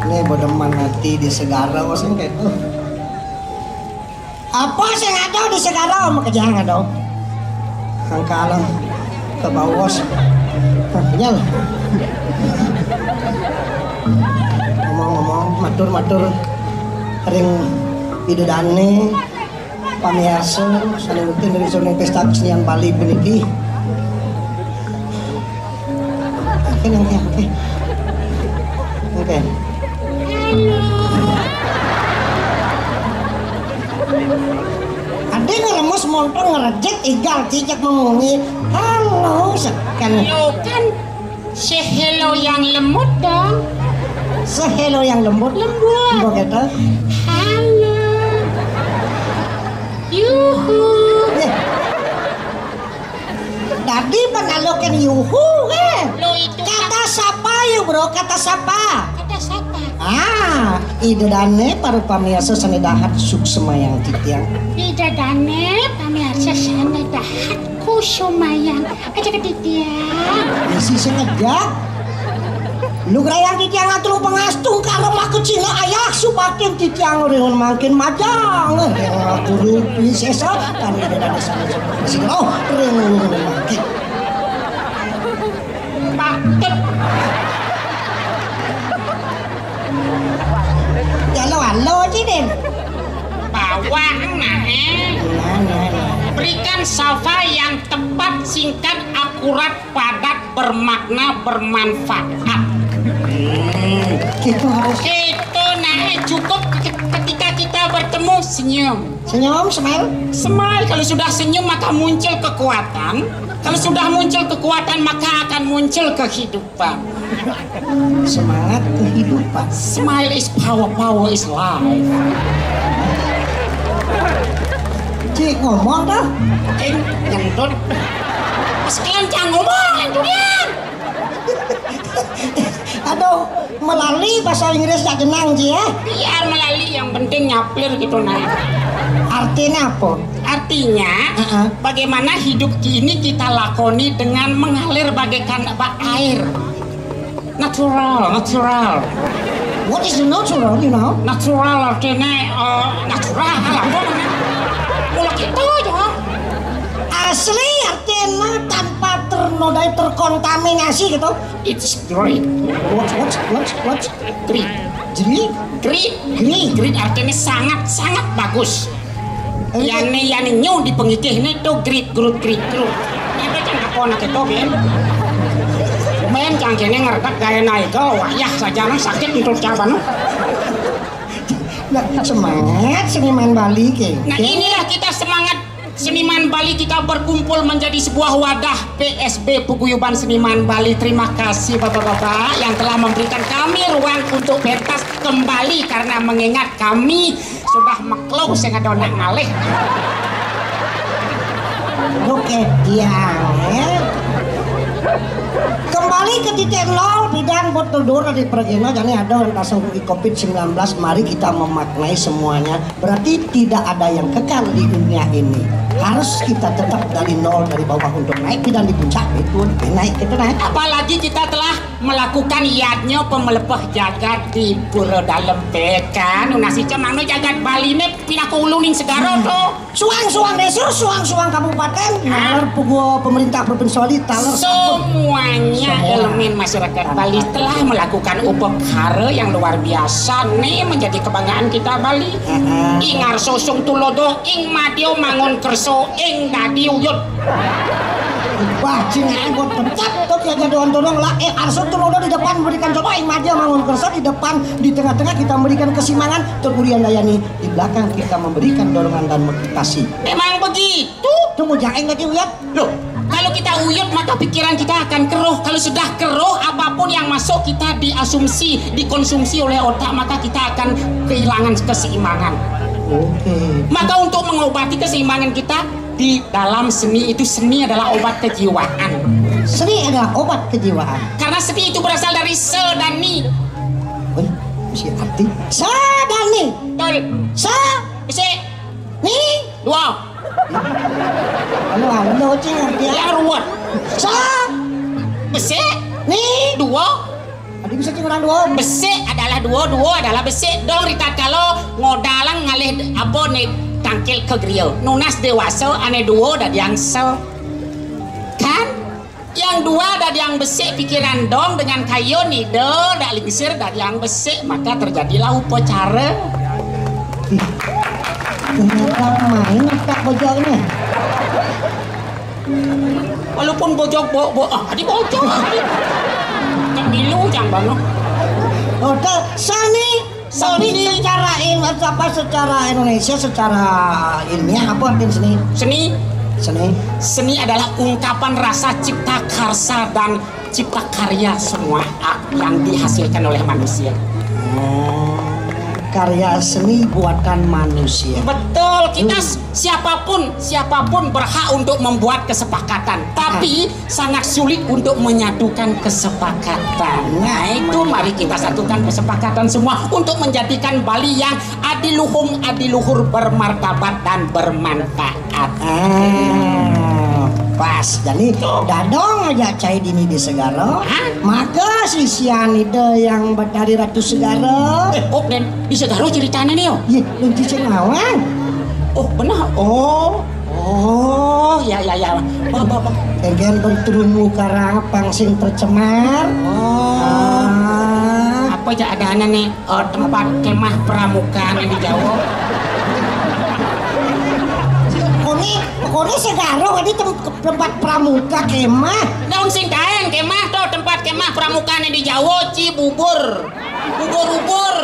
Ini bodeman hati di segara, oh, sing kayak tuh. Apa sing ada di segara, makejang ada. Angkalang ke bawos. Nyal. Ngomong-ngomong, matur-matur ring Ida Dane, pamiarsa, sané rutin dari Zoning Pesta Kesenian Bali puniki. Oke, oke, oke. Oke. Ade ngeremes montor ngerejek igal cicak memungi. Halo, sekan. Yo kan, say hello yang lembut dong. Say hello yang lembut. Lembut. Lembut gitu. Halo. Yuhu. Eh. Dadi panalokin yuhu, eh. Lo itu kata sapa, yuk, Bro? Kata sapa? Kata sapa? Ah, Ida Dane para pamiarsa sané dahat suksemayang titiang. Ida Dane pamiarsa sané dahat kusumayang. Aja ke titiang. Isi sing ngejak. Lugrayang titiang atur pangastung karo makecina ayah supating titiang ringun mangkin majang. Guru wisesa kami tidak ada sama sing roh ringun mangkin. Patut. Jalo alo aja deh. Bawang nah, eh. Nah, nah, nah. Berikan sapa yang tepat, singkat, akurat, padat, bermakna, bermanfaat. Hmm. Gitu harus. Itu nah, eh, cukup ke- ketika kita bertemu senyum. Senyum, smile. Smile, kalau sudah senyum maka muncul kekuatan. Kalau sudah muncul kekuatan maka akan muncul kehidupan. Semangat kehidupan. Smile is power, power is life. Cik ngomong dah. Eh, nyentut. Sekalian jangan ngomong, nyentut ya. Aduh, melali bahasa Inggris tak jenang, Ji, ya. Biar melali, yang penting nyaplir gitu nah. Artinya apa? Artinya, heeh, bagaimana hidup ini kita lakoni dengan mengalir bagaikan ba- air. Natural, natural. What is the natural, you know? Natural artinya eh, natural apa namanya? Mula kita aja. Asli artinya tanpa ternodai terkontaminasi gitu. It's great. What, what, what, what? Great. Jadi, great, great, great artinya sangat, sangat bagus. Yane, yane nyu di pengikih ne to grit grut grit grut. Apa cang apa nak itu, Ben? Men cang kene ngertak gaya naik ke wayah saja nang sakit untuk caban. Nah, semangat seniman Bali ke. Nah, inilah kita semangat seniman Bali, kita berkumpul menjadi sebuah wadah P S B Paguyuban Seniman Bali. Terima kasih Bapak-bapak yang telah memberikan kami ruang untuk pentas kembali karena mengingat kami sudah maklo sing ada nak ngalih. Oke, tiang, ya. Kembali ke titik nol, bidan buat tudur di pergina, jadi ada orang pasang covid sembilan belas, mari kita memaknai semuanya. Berarti tidak ada yang kekal di dunia ini. Harus kita tetap dari nol, dari bawah untuk naik, bidan di puncak, itu naik, kita naik. Apalagi kita telah melakukan yadnya pemelepah jagat di Pura Dalem Pekan. Nasi cemang no jagat Bali ne pinaka ulu ning segara to. Suang-suang desa, suang-suang kabupaten, nalar pegawai pemerintah provinsi Bali, taler semua Hanya elemen masyarakat Bali telah melakukan upekara yang luar biasa, né menjadi kebanggaan kita Bali. Heeh. Ing ngarsa sung tulodo, ing madya mangun kersa, ing dadi uyut. Wah, cing ae buat tetap tuh ya, jadi orang tolong lah. Eh, arsa tulodo di depan memberikan contoh, ing madya mangun kersa di depan, di tengah-tengah kita memberikan keseimbangan, terus kemudian layani di belakang kita memberikan dorongan dan motivasi. Memang begitu. Tunggu, jangan lagi uyut. Loh, kalau kita uyut, maka pikiran kita akan keruh. Kalau sudah keruh, apapun yang masuk kita diasumsi, dikonsumsi oleh otak, maka kita akan kehilangan keseimbangan. Oke. Maka untuk mengobati keseimbangan kita di dalam seni itu, seni adalah obat kejiwaan. Seni adalah obat kejiwaan. Karena seni itu berasal dari se dan ni. Wih, mesti arti. Se dan ni. Betul. Se. Besi. Ni. Dua. Anu, anu, cing, arti. Yang ruwet. Se. Besi. Ni. Dua. Tadi bisa cing orang dua. Besi adalah dua, dua adalah besi. Dong ritatkala ngodalang ngalih apa né tangkil ka griya. Nunas déwasa ané dua dadiang se. Kan? Yang dua dadiang besi pikiran dong dengan kayun ida dak lingsir dadiang besi, maka terjadilah upacara. Ternyata main tak bojone. Walaupun bojog bo, bo, ah, di bojog. Kan milu jang bano. Hotel seni. Tapi seni. Secara il-, apa, secara Indonesia, secara ilmiah, apa artinya seni? Seni. Seni. Seni adalah ungkapan rasa cipta karsa dan cipta karya semua, ah, yang dihasilkan oleh manusia. Oh, karya seni buatan manusia. Betul, kita. Hmm. Siapapun, siapapun berhak untuk membuat kesepakatan, tapi sangat sulit untuk menyatukan kesepakatan. Nah, itu mari kita satukan kesepakatan semua untuk menjadikan Bali yang adiluhung, adiluhur, bermartabat dan bermanfaat. Ah, pas. Jadi, dadong aja cai dini di segara. Hah? Maka sisian ida yang Batari Ratu Segara. Eh, ok, Den, di Segara ceritanya nih, yo. Iya, Cicing Awang. Oh, benar. Oh. Oh, ya, ya, ya. Apa, apa, apa? Dengan berturun mukarang pang sing tercemar. Oh. Ah. Apa aja adanya nih, eh, tempat kemah pramuka nih di Jawa? Pokoknya, pokoknya Segara tadi tem-, tempat pramuka kemah. Daun sing kain kemah tuh, tempat kemah pramuka nih di Jawa, Cibubur. Ubur-ubur.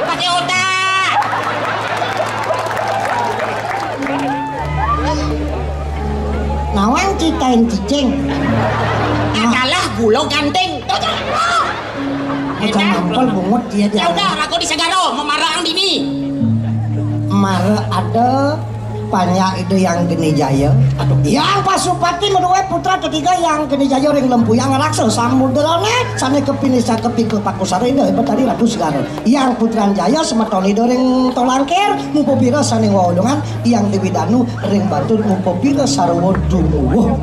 Pakai otak. Nawang citain cicing. Adalah gula ganteng. Tuh, tuh. Macam nampol bungut dia, dia. Ya udah, aku di Segara, memarang dini. Mara ada Panjak ida Yang Geni Jaya. Aduh. Yang Pasupati menuai putra ketiga Yang Geni Jaya ring Lempuyangan Raksa Samudrane, sane kepinisa kepikel pakusara ida Betari Ratu Segara. Yang Putran Jaya semeton ida ring Tolangkir, mupapira sane waulungan, Yang Dewi Danu ring Batur, mupapira sarwa dumuwuh.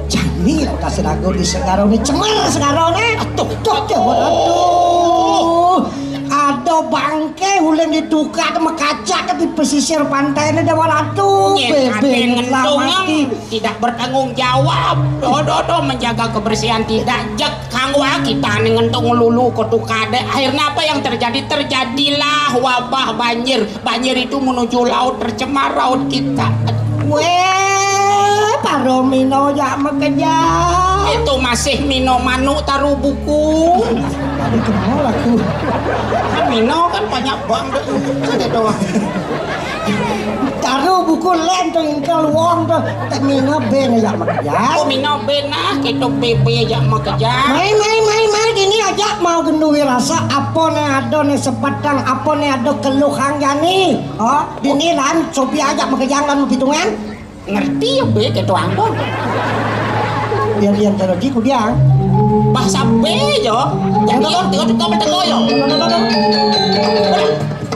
Jani kasiraga di Segara ne, cemar Segara ne. Aduh, aduh, aduh. Ada bangke ulin di tukad makacak di pesisir pantai ne, Dewa Ratu. Nyén bebe ate ngentung mati. Tidak bertanggung jawab. Doh, doh, doh, menjaga kebersihan tidak. Jek kanggo kita ne ngentung lulu ke tukade. Akhirnya apa yang terjadi? Terjadilah wabah banjir. Banjir itu menuju laut, tercemar laut kita. Weh, para mino jak makejang. Itu masih mino manuk taruh buku. Tadi kenal aku. Kan mino kan banyak banget. Ada doang. Taruh buku lem tuh, ingkel wong tuh. Tak mino ben jak makejang. Oh, mino ben ah, kita bebe jak makejang. Mai, mai, mai, mai, dini aja mau genduwe rasa apa ne ada ne sepatang, apa ne ada keluhan jani. Oh, dini lan sopi aja makejang lan pitungan. Ngerti ya, be, ketua angkon. Biar dia terus di kudiang. Bahasa be, yo. Jadi, yo, tengok, tengok, tengok, yo.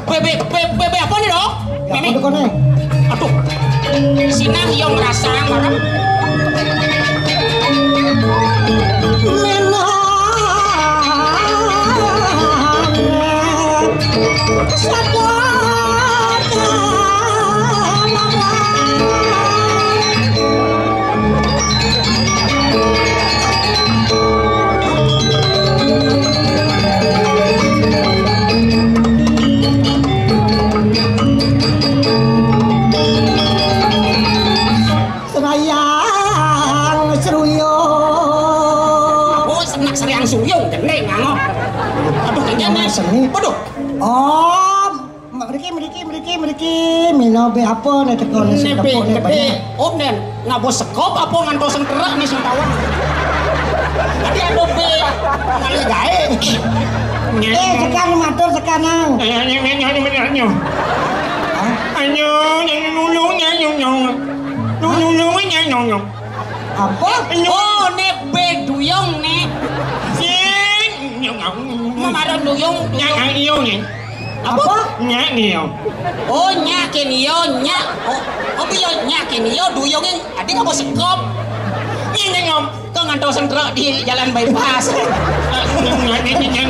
Be, be, be, be, be, apa nih, dong? Ya, Mimi. Apa tuh, kono? Aduh. Sinang, yo, ngerasa, marah. Mriki, mriki, mriki, mila bé apa né teka né sing tepuk né gedé. Om Nén, ngaba sekop apa ngantos sing terak né sing tawon? Dadi ada bé ngalih gaé. Eh, sekan matur sekan, Nang. Ayo, ayo, ayo, ayo, ayo. Hah? Ayo, ayo, nulung, ayo, ayo. Nulung, nulung, ayo, ayo, ayo. Apa? Ayo. Oh, né bé duyung né. Sing, ayo, ayo. Mamaran duyung, duyung. Ayo, ayo, ayo. Apa? Nyak nih yo. Oh, nyak kene yo, nyak. Oh, apa yo nyak kene yo duyunge adi ngapa sekop? Ngene ngom, kok ngantos sentro di jalan bypass.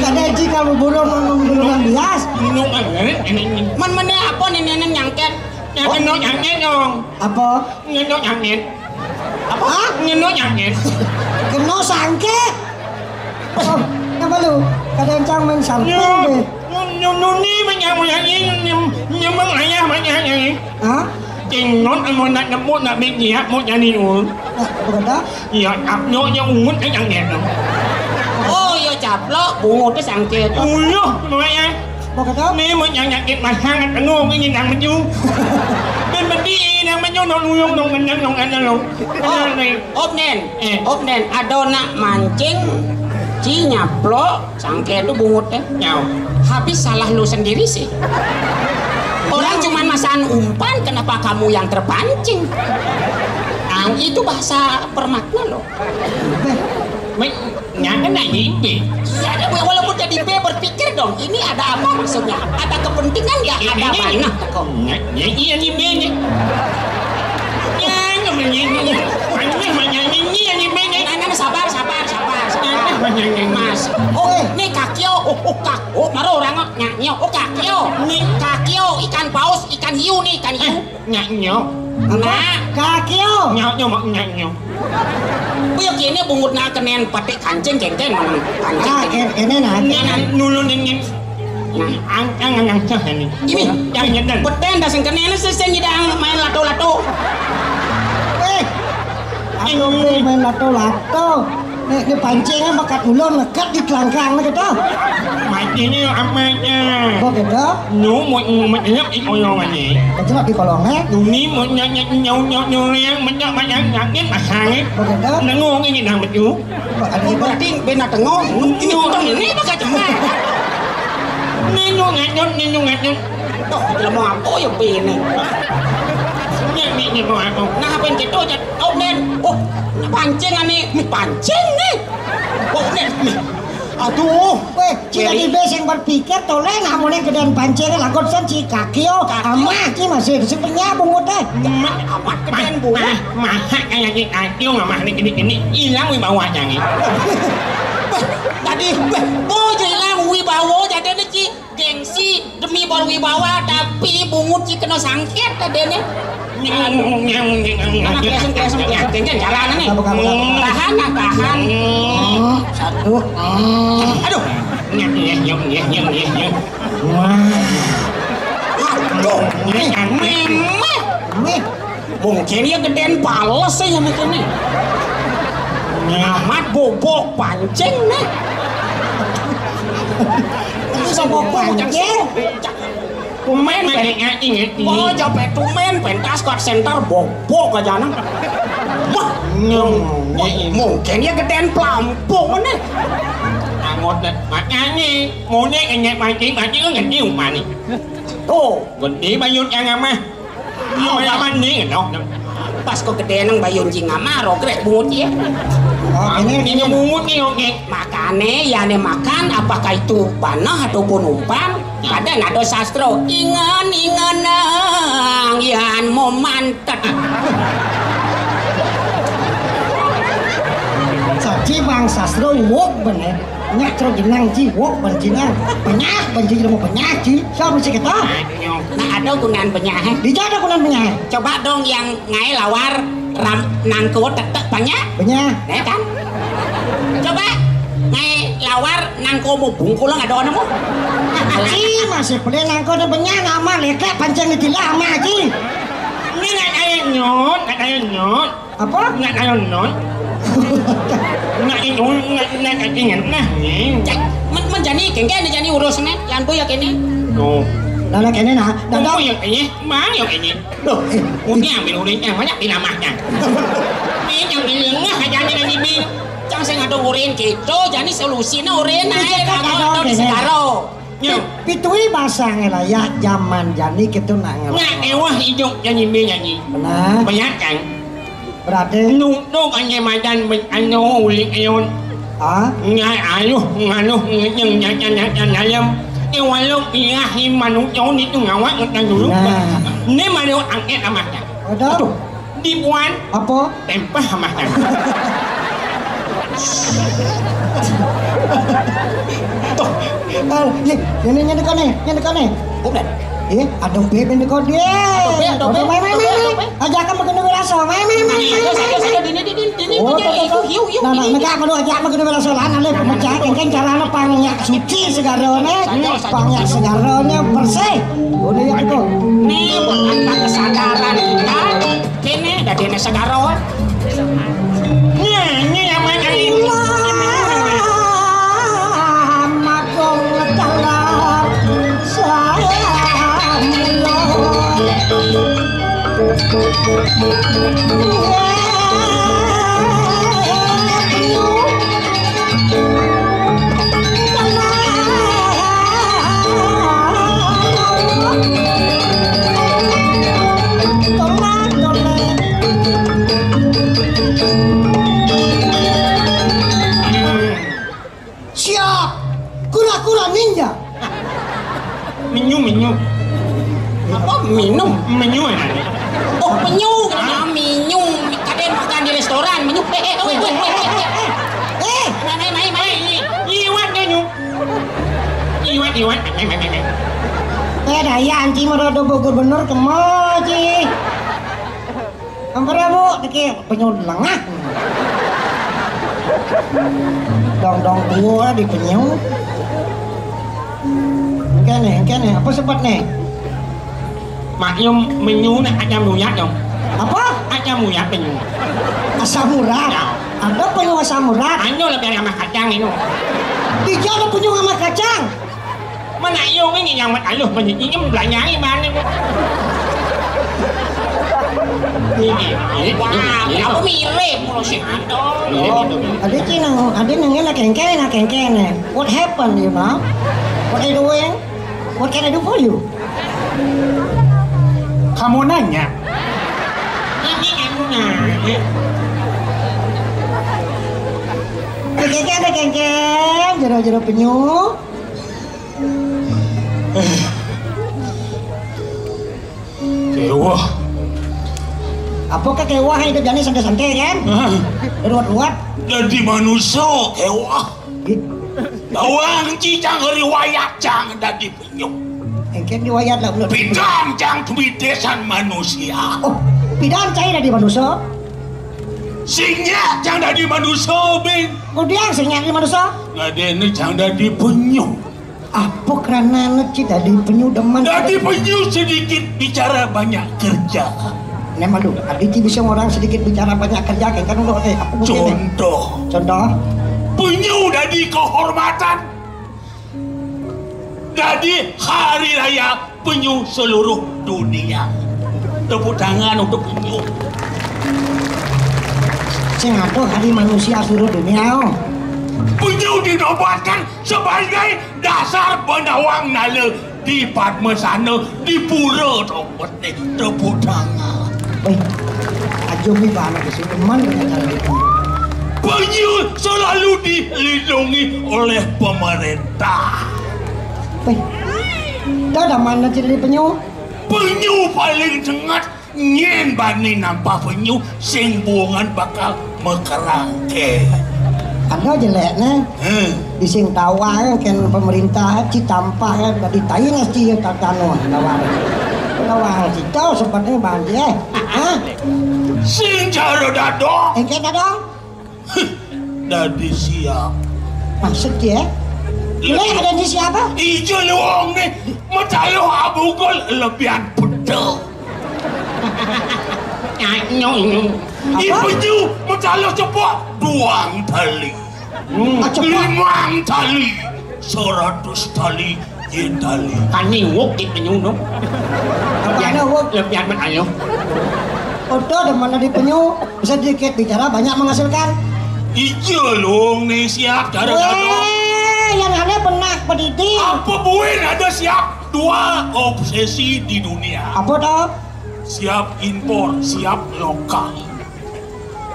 Kada ji kalau burung ngomong burung bias. Minum air, ini, ini. Man mana apa nih nenek nyangket? Nyangket no nyangket dong. Apa? Nyangket nyangket. Apa? Hah? Ngeno nyangin. Kena sangkit. Oh, apa lu? Kadang cang main samping Nyo, deh. Nyo, Nyo, Nuni menyang menyang nyem, nyemang ayah menyang nyang. Hah? Cing non anu nak nyebut nak bik dia mau jadi ul. Nah, apa kata? Ya, tak nyo yang ungut kan yang dia tu. Oh, ya caplok, bungut tu sangkit. Uluh, lumayan. Apa kata? Ni mau yang nyakit mahang tengok ni nang meju. Ben bedi nang meju nang uyung nang menang nang ana nang. Oh, Om Nen. Eh. Om Nen, ada nak mancing, ci nyaplok, sangke tu bungut eh. Nyau. Habis salah lu sendiri sih. Orang cuma masang umpan, kenapa kamu yang terpancing? Ang itu bahasa permakna loh. Wait, nyata nak jadi B. Iya, ada, walaupun jadi B, berpikir dong, ini ada apa maksudnya? Ada kepentingan nggak? Ada mana teko? Nggak, ya iya nih B nih. Ya, nggak menyanyi. Banyak menyanyi ini yang B nih. Nah, nah, sabar, sabar, sabar, sabar. Banyak yang Mas. Oh, nih kakio, oh, oh kak, oh maro orang nyanyi, oh kakio, nih kakio, ikan paus, ikan hiu nih, ikan hiu. Nyak nyok. Apa? Nah. Kakio. Nyak nyok mak nyak nyok. Kuwi kene bungut nak kenen patik kancing kenten manang kancing. Ah, kene nah. Nulun ning ning. Nah, ang ang ang ang cah ini. Ini yang nyeten. Peten dah sing kenen sing nyidang main lato-lato. Eh. Aku main lato-lato. Nek dipancing bakat ulun ngekat di kelangkang gitu. Mati ni amatnya. Kok gitu? Nu mau mau nyep di kolong aja. Betul di kolong eh? Duni mau nyep nyep nyau nyau nyau yang banyak banyak sakit pasang eh. Kok gitu? Nengung ini dah betul. Ada penting bena tengok. Ini orang ini bakal cepat. Nenu nganyut nenu nganyut. Toh lemah apa ya bini? Nyek ni ni mau apa? Nah apa yang gitu aja. Oh nen, oh pancing ani, pancing nih. Oh nen, nih. Aduh, weh, cina di bes yang berpikir toleh ngamune gedean pancing lagot sen ci kakio, amah ci masih si penyabung udah. Amat gedean bungut. Mah, mah, kayak gitu aja ngamah nih gini gini hilang wibawa jangan. Tadi, weh, bojo hilang wibawa jadi nih ci. Gengsi demi berwibawa tapi bungut ci kena sangkit tadi nih. Nyang nyang nyang. Anak kesem kesem kesem kesem jalan nih. Tahan nah tahan. Satu. Aduh. Nyang nyang nyang nyang nyang nyang. Wah. Aduh. Nyang nyang. Meme. Meme. Mungkin ya gedean pales ya mungkin nih. Amat bobok pancing nih. Itu sama bobok pancing. Tumen pen. Ingat ini. Oh, jape tumen pentas kot center bobok aja nang. Wah, mungkin ya gedean pelampung nih. Angot nih, makanya mau nih ingat mancing mancing kan ngerti umani. Tuh, gede bayut yang amah. Iya, ya mandi no. Pas kok gede nang bayun jing amah rogrek bungut ya. Oh, ini ini bungut nih oke. Makane yane makan apakah itu panah ataupun umpan? Ada nado sastro. Ingen ingen nang yan mau mantet. Saji bang sastro wok bener. Nyak terus jenang ji wok ben jenang. Penyah ben ji mau penyah ji. Siapa sih kita? Nah, ada gunaan penyahe. Di ada gunaan penyahe. Coba dong yang ngai lawar ram nangko tetek banyak. Banyak. Ya kan? Coba ngai lawar nangko mau bungkul ada orang mau. Ci masih boleh nangko ada banyak nama lekek pancing di lama ci. Ini nak ayo nyot, nak ayo nyot. Apa? Nak ayo nyot. Nak itu nak nak ingat nah ni. Cek, men menjani kengke ni jani urus ni, yang tu ya kini. Tuh. Lah, lah, kéné nah, dadang. Oh, yang ini, mang yang ini. Loh, eh, mungkin ambil urin yang banyak di namanya. Ini yang ini ngeh aja nih, ini. Cang sing ado urin gitu, jadi solusiné urin aé, ada segaro. Nya. Pitui basangé lah ya, jaman jani kéto nak ngelak. Nggak éwah idup nyanyi mi nyanyi. Benar. Banyak kan? Berarti nungtung anye madan men-, anu uling ayun. Ah? Ngai ayuh ngaluh ngejeng nyacan nyacan ayam. Iwaluk ilahi manusia itu ngawak ngetan dulu. Nah. Ini malu angkat amatnya. Aduh. Dibuan. Apa? Tempah amatnya. Tuh. Eh, ini, ini, ini dekat nih, ini dekat nih. Bukan. Eh, aduh, Beb, ini kok dia. Aduh, Beb, aduh, Beb. Main, main, main, main. Aja kan makan dulu rasa. Main, main, main, main, main. Dini, dini, dini, dini. Oh, tuh, tuh, tuh. Hiu, hiu, nah, nah, hiu. Mega kudu aja makan dulu rasa. Lah, nah, pemecah, kan caranya panyak suci segarone. Panyak segarone bersih. Udah ya, tuh. Nih, buat angkat kesadaran kita. Kéné, dadiné segara. Nya, nya yang main angin. Siap. Kura-kura ninja. Menyu, menyu. Apa? Minum? Menyu, ya? Oh, penyu. Ah, minyu. Kadén makan di restoran, menyu. Eh, eh, eh, eh, eh. Eh. Mai, mai, mai, mai. Iwak, menyu. Iwak, iwak. Mai, mai, mai, mai. Eh, daya anci merodo Bogor bener, kemo, Ci. Ampura, Bu, niki penyu lengah. Dong-dong tua di penyu. Engké nih, engké nih, apa sebut nih? Maklum menyu nak asam urat dong. Apa? Asam urat penyu. Asam urat? Ya. Ada penyu asam urat? Anu lebih ramah kacang itu. Di mana penyu ramah kacang? Mana iyo ini yang mat aluh menyi ini belanjai mana? Ini, ini, wah, ini, ini. Aku mirip kalau si Anto. Mirip itu. Ada cina, ada nanya nak kengkeng, nak kengkeng nih. What happened, you know? What are you doing? What can I do for you? Kamu nanya. Ini kamu nanya. Kengkeng, ada kengkeng, jero-jero penyu. Kéweh. Apa ké kéweh itu jani santai-santai kan? Hah? Ruwet-ruwet. Dadi manusa kéweh. Gitu. Bawang cicang riwayat cang dadi penyu. Engkén riwayat lah belum. Pidan cang dumidesan manusia. Oh, pidan cai dadi manusa. Sing nyak cang dadi manusa, Bing. Kudiang sing nyak dadi manusa. Ngadene cang dadi penyu. Apa karana anak ci dadi penyu demen? Dadi penyu sedikit bicara banyak kerja. Nek malu, adi ci bisa orang sedikit bicara banyak kerja kan kan udah eh apa mungkin? Contoh. Contoh. Penyu dadi kehormatan. Dadi hari raya penyu seluruh dunia. Tepuk tangan untuk penyu. Sing aduh hari manusia seluruh dunia. Oh. Penyu dinobatkan sebagai dasar benawang nala di Padmasana di pura Topet ni. Tepuk tangan. Weh, aja mi banget sih teman dengan cara itu. Penyu selalu dilindungi oleh pemerintah. Weh, dah dah mana cerita penyu? Penyu paling sengat. Nyén bani nampah penyu sing buungan bakal makerangké. Ada jelékné. Heh. Di sing tawang kén pemerintah ci tampah dadi tai nasi tatano tawang. Tawang ci tau seperti banjir. Hah? Sing cara dadong. Engké dadong. Dadi siap. Maksud dia? Lé ada di siapa? Ijo luwung né. Metaluh abugul lebihan pedhe. Nyanyi. Apa? Ipenyu metaluh cepok duang tali. Hmm. Ah, cepok. Limang tali. Seratus tali. Yen tali. Kani wuk di penyu no. Apa ada wuk? Lebih amat ayo. Udah demen di penyu, sedikit bicara banyak menghasilkan. Iya, Lung, nih siap, cara dado. Weh, yang aneh pernah pendidik. Apa buin ada siap dua obsesi di dunia? Apa toh? Siap impor, siap lokal.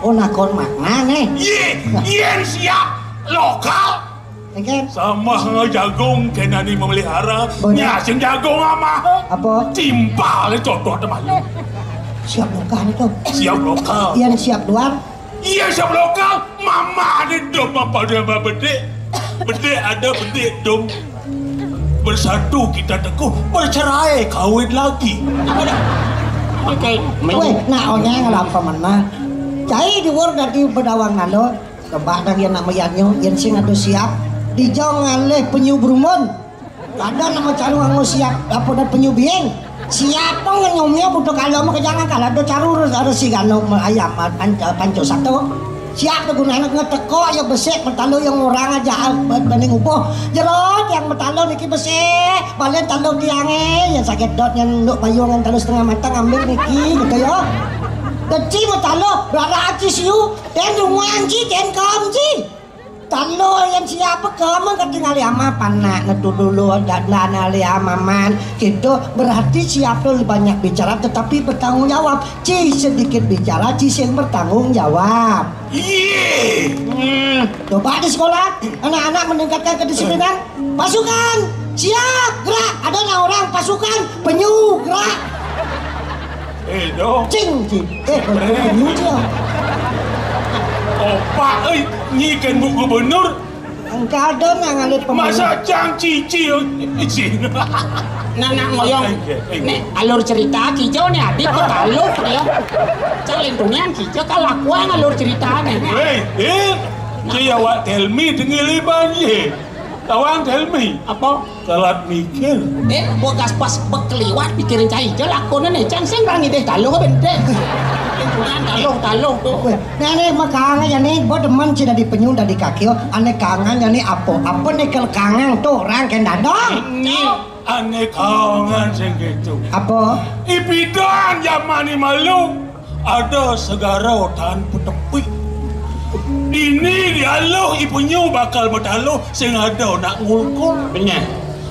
Oh, nakon makna nih. Iya, yen siap lokal. Engken. Sama jagung kenani memelihara. Bener. Nya sing jagung amah. Apa? Timpal contoh teman. Siap lokal itu. Siap lokal. Yang siap luar. Iya, siap lokal. Mama ada dom apa dia bedik. Bedik ada bedik dom. Bersatu kita teguh, bercerai kawin lagi. Oke. Weh, nak onyang lampa menah. Cai diwur dadi bedawang nalo. Kebak dang yen nak meyanyo, yen sing ado siap. Dijong ngalih penyu berumun. Kadang nak mecaru anggo siap, apa dah penyu biing. Siap pun ngenyumnya butuh kalau mau kejangan kalau ada caru harus ada si gano ayam panca panco satu. Siap tu gunanya ngeteko ya besek bertalu yang orang aja banding ubuh. Jerot yang bertalu niki besek, balen talu tiange yang sakit dot yang nduk bayu ngan talu setengah matang ambil niki gitu ya. Keci bertalu berada aci siu, dan rumah anji, dan kom ji. Talo yang siapa kamu ketinggali ama panak ngetu dulu dak nali amaman gitu. Berarti siapa lebih banyak bicara tetapi bertanggung jawab. Ci sedikit bicara, ci sing bertanggung jawab. Iya. Hmm, coba di sekolah anak-anak meningkatkan kedisiplinan. Pasukan siap gerak. Ada orang pasukan penyu gerak. Eh, dong. Cing, cing. Eh, penyu cing. Opak, eh, nyi kan bu gubernur. Engkau ada nang ada pembangun. Masa cang cici, eh, cing. Nah, nak ngoyong. Oke, oke. Nek alur cerita kijo nih adik kok alur ya. Cang lintunian kijo kalakuan alur ceritane. Eh, eh. Cie awak tell me dengiliban ye. Tawang tell me. Apa? Telat mikir. Eh, bekas pas bekeliwat pikirin cai je lakonane cang sing rangi deh taluh bentek. Lingkungan taluh taluh tu. Weh, nene makanga ya ni, bo demen ci dadi penyu dadi kakio, ane kangen ya ni apa? Apa ni kel kangen tu orang ken dadong? Ni ane kangen sing gitu. Apa? Ipidan zaman ni malu. Ada segara tan petepi. Dini dialuh ipunyu bakal metaluh sing ada nak ngulkul. Benar.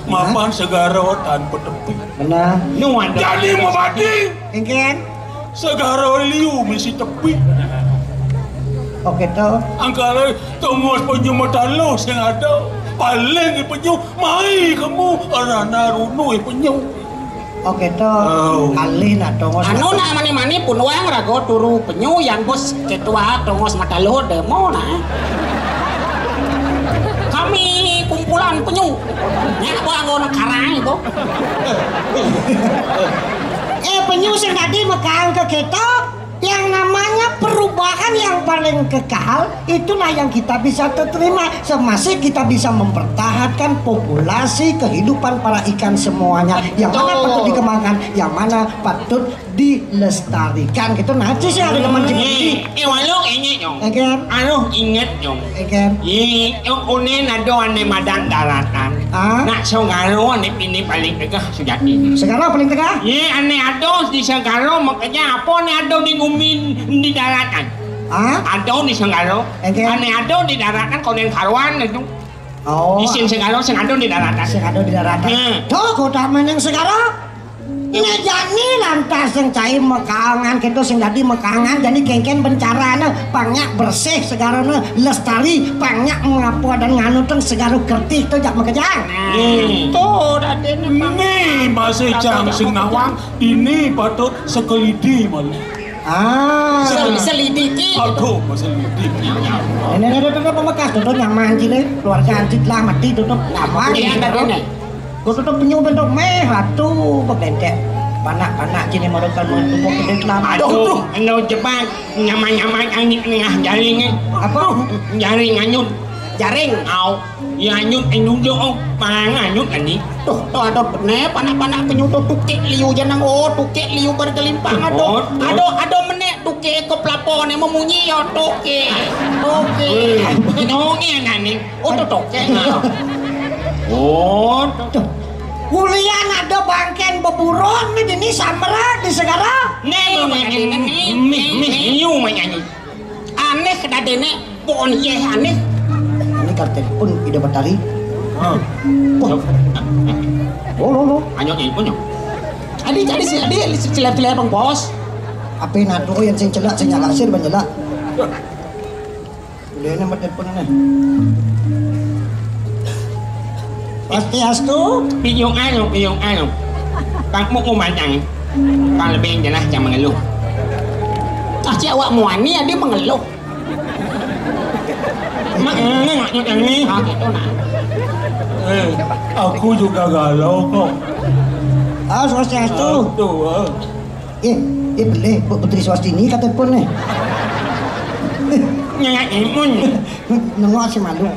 Mapan segara tan petepi. Benar. Nu ada. Jadi mabadi. Engken. Segara liu misi tepi. Oke to. Angkara tongos penyu metaluh sing ada. Paling ipunyu mai kamu arana runu ipunyu. Oke to. Oh. Alih nak tongos. Anu nak mani-mani pun wang rago turu penyu yang bos ketua tongos mataluh demo nah. Kami kumpulan penyu. Nya bo anggo nak karang itu. Eh, penyu sing tadi mekang ke keto. Yang namanya perubahan yang paling kekal, itulah yang kita bisa terima. Semasih kita bisa mempertahankan populasi kehidupan para ikan semuanya. Yang mana patut dikembangkan, yang mana patut dilestarikan. Gitu. Nah, ci sih ada teman cemeti. Eh, walau ini nyong. Oke. Anu inget nyong. Oke. Ye, nyong unen ada ane madan daratan. Ah? Nak songaro ane pini paling tegah sejati. Segala paling tegah? Ye, ane ada di segala makanya apa ane ada di ngumi di daratan? Ah? Ada di segala. Oke. Ane ada di daratan konen karuan itu. Oh. Isin segala sing ada di daratan. Sing ada di daratan. Hmm. Tuh, kota meneng segala. Nek jani lantas sing cai mekangan, kento sing dadi mekangan, jani kengken bencarane, pangak bersih segarane, lestari, pangak mengapa dan nganuten segara kertih to jak makejang. Nah, to dadene. Ni masih cang sing nawang, ini patut sekelidi malu. Ah. Sel-, selidiki. Aduh, selidiki. Ini, ini, ini, ini, pembekas, tuh, tuh, nyaman, cile. Keluarga anjing lah, mati, tuh, tuh. Apa? Iya, dadene. Gua tutup penyu bentuk meh, ratu, bebentek. Panak-panak, cine, malu, kan, tumpuk, gede, kelapa. Aduh, eno jebak, nyaman-nyaman, angin, nengah, jaring, eh. Apa? Jaring, anyut. Jaring. Au. Ya, anyut, eh, nyunjuk, oh. Mang, anyut, ani. Tuh, tuh, ada bener, panak-panak, penyu, tuh, tukik, liu, janang, oh, tukik, liu, bergelimpang, aduh. Oh, oh. Aduh, aduh, menek, tukik, ke pelapon, eh, memunyi, ya, tukik. Tukik. Weh. Nyonge, nani. Oh, tuh, tukik, nah. Oh, tuh. Tuh. Kuliah ada bangkén beburon né dini samra di segara. Né, né, né, né, né, né, né, né, né, né. Anéh kadadéné, pon yéh anéh. Ini kan telepon Ida Betari. Hah. Wah. Lo, lo, lo. Anyo telepon nyo. Adi, adi si, adi si celep-celep Bang Bos. Apa nado yang sing celak, sing nyalak sir, ban nyelak. Udah ini mah telepon ini. Swastiastu. Bingung anu, bingung anu. Kamu ngumandang. Kalau lebih jelas jangan mengeluh. Ah, cik awak muani ada mengeluh. Mak, ini, mak, ini. Ah, gitu, nah. Eh, aku juga galau kok. Ah, swastiastu. Tuh, eh. Eh, eh, boleh, Bu Putri Swastini kata pun nih. Nyanyi pun. Nengok si malu.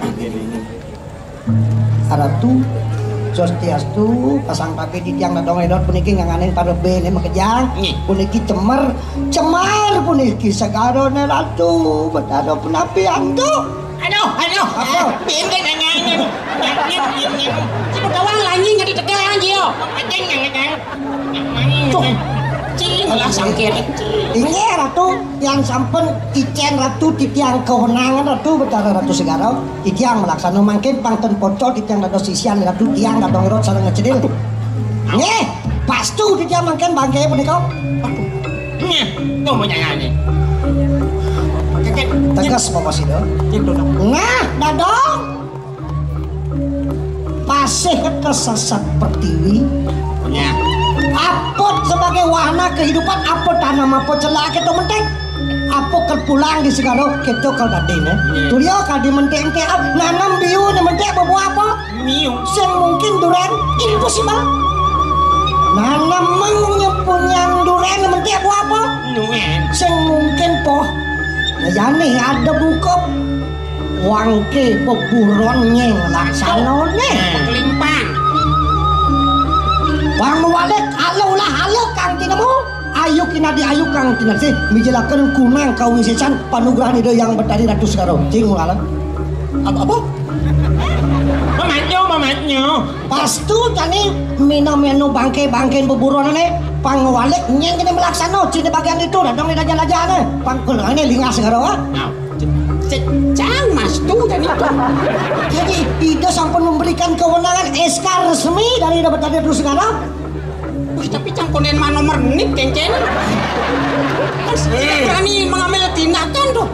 Ratu, swastiastu, pasang tabi titiang dadong edot puniki nganganing parebe ne makejang. Nggih. Puniki cemer, cemar puniki segarone Ratu, Betara Penapi Antuk. Aduh, aduh. Apa? Pindah nanya ini. Nanya ini. Siapa kawan lagi nggak ditegal lagi yo? Anjing yang ngegang. Tuh. Cing, lah sangkir. Inggih, Ratu, yang sampun icén Ratu titiang kewenangan Ratu Betara Ratu Segara. Titiang malaksana mangkin pang ten pocol titiang dados sisian Ratu tiang dadong rot sareng ngecedil. Nggih, pastu titiang mangkin bangke punika. Nggih, tunggu jangan. Tegas Bapak Sida. Nah, dadong. Pasih kesesat pertiwi. Nggih. Apa sebagai wahana kehidupan, apa tanam, apa celak kita mentek? Apa kepulang di segala kita kalau tadi ne? Nggih. Tulia kadi mentek-mentek, ah, nanam biu ne mentek berbuah apa? Miu. Sing mungkin duren, impossible. Nanam mengnya punyang duren ne mentek buah apa? Nuen. Sing mungkin poh. Nah, jane ada buka wangke beburon nyeng laksana ne. Kelimpang. Bang Mawalik, ala ulah ala kang tinemu. Ayu kinadi ayu kang tinadi. Mijelaken kunang kawisesan panugrahan Ida Yang Betari Ratu Segara. Cing ulah. Apa, apa? Mamanyo, mamanyo. Pastu tani mina menu bangke-bangke beburon ne. Pang Mawalik nyeng kene melaksana. Cine bagian itu dadong ne raja-raja ne. Pang kulane lingah segara. Nah. Cang Mastu dan itu. Jadi Ida sampun memberikan kewenangan S K resmi dari Ida Betari Ratu Segara. Wih, tapi cang konden mano mernit kencen. Kan tidak berani mengambil tindakan tuh.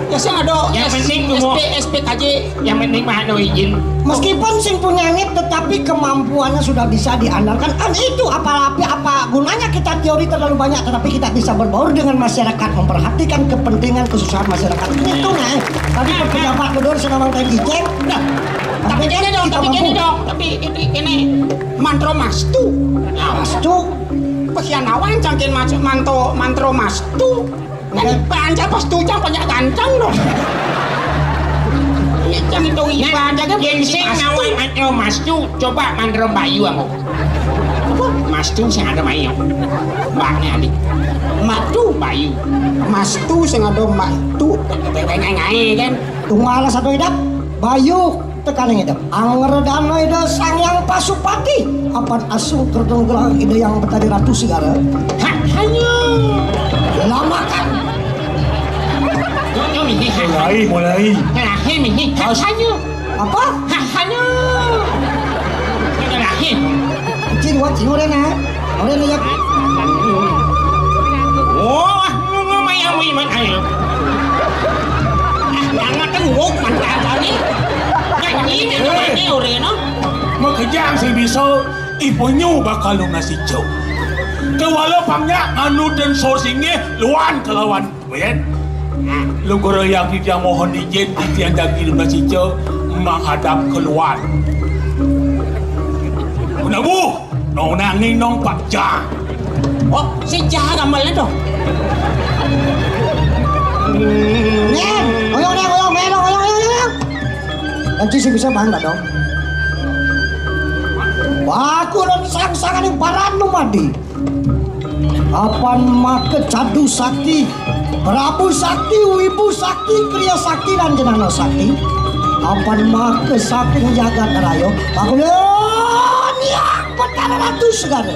Ya saya ada. Yang penting S P, S P K J. Yang penting mah ada izin. Meskipun sing punya nit, tetapi kemampuannya sudah bisa diandalkan. Kan itu apa, apa, apa gunanya kita teori terlalu banyak, tetapi kita bisa berbaur dengan masyarakat, memperhatikan kepentingan kesusahan masyarakat. Itu nih. Tadi pejabat bedur senang main kiceng. Nah, tapi gini dong, tapi gini dong, tapi ini, ini mantro mastu. Nah, mastu. Pesianawan cangkin masuk manto, mantro mastu. Kan iban siapa setuju banyak ganteng dong. Ini yang itu iban jaga. Yang sing nawai mantro mastu, coba mantro bayu aku. Mastu sing ada mayu. Mbaknya adik. Matu bayu. Mastu sing ada matu. Ngai kan. Tunggal satu idap bayu. Tekaning Ida. Angredana Ida Sang Hyang Pasupati. Apan asung kerdung gelang Ida Yang Betari Ratu Segara. Ha, hanya. Lamakan. Yo, yo, mihi, ha. Mulai, mulai. Lahir, mihi. Ha, hanya. Apa? Ha, hanya. Lahir. Cing, wah, cing, udah, nah. Ora lihat. Oh, ah, ngomong yang wiman ayo. Ah, jangan tengok mantap kali. Nyanyi nyanyi ore no. Makejang sing bisa ipunyu bakal lunasi cuk. Kewala pangnya anu dan sorsingnya luan kelawan Wen, lu guru yang tidak mohon izin titiang jagi lunasi cuk menghadap keluar. Menabuh. Nong nanging nong pakja. Oh, si jahat amal itu. Neng, oyong, neng, oyong, melo, oyong, oyong, oyong. Nanti si bisa bangga dong. Aku dan sang-sangan yang barat nu madi. Apan maka cadu sakti, Prabu sakti, wibu sakti, kriya sakti, dan jenana sakti. Apan maka saking jagat raya. Aku ya. Betara Ratu Segara.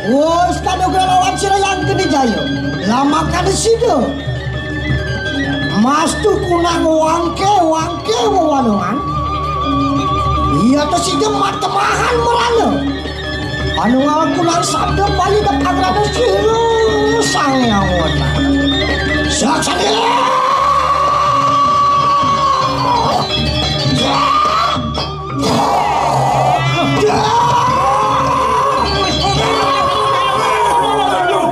Wus kanugrahan sira Yang Geni Jaya. Lamakan sida. Mastu kunang wangke-wangke wewanungan. Iya to sida matemahan merana. Anu ngawon kunang sabda Bali depangrana sira Sang Hyang Wena. Saksana. Aduh,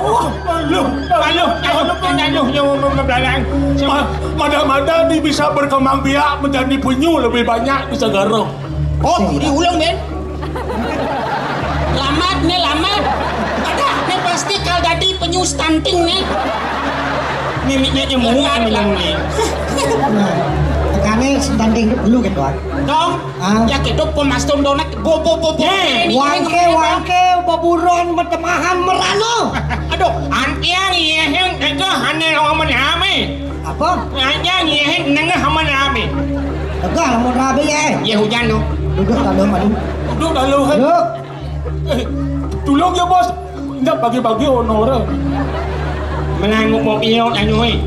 aduh, aduh, aduh, aduh, aduh, nyawa membelalang. Ma-, mada-mada ni bisa berkembang biak menjadi penyu lebih banyak di segara. Oh, diulang, Ben. Lamat ni, lamat. Ada, ni pasti kal dadi penyu stunting ni. Mimiknya jemu, Lamat, anu lamat. Ni. Nah, tekane stunting dulu gitu, Wan. Dong, Ah. Ya gitu, pemastun donek, bo, bo, bo, bo, Ye, ini, ini, wangke, ini, wangke, beburon, betemahan, merana. Aduh, antiang, iya, yang, itu, hane, orang mename. Apa? Antiang, iya, yang, nengah, mename. Tegah, lamun rabi, eh. Ya, hujan, no. Duduk, dalam, aduh. Duduk, dalam, kan? Duduk. Eh, tulung ya, Bos. Ndak bagi-bagi honor. Menang mau iyo anu, eh.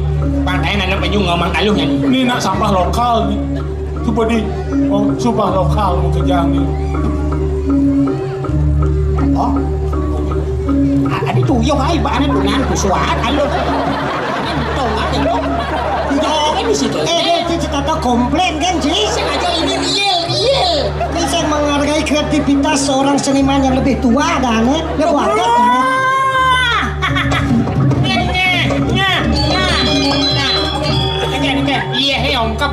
Pantai anak penyu ngomong aluh, ya. Ni nak sampah lokal ni. Coba di, oh, sampah lokal mau kerja ni. Oh. A-, adi tuyung ai, ba anak tunan kusuat, aluh. Tong aja, lo. Tuyung ini situ. Eh, dia, dia cerita komplain kan, Ci? Sengaja ini real, real. Ini saya menghargai kreativitas seorang seniman yang lebih tua dan, eh, dia buat. Iya, hei, ongkep.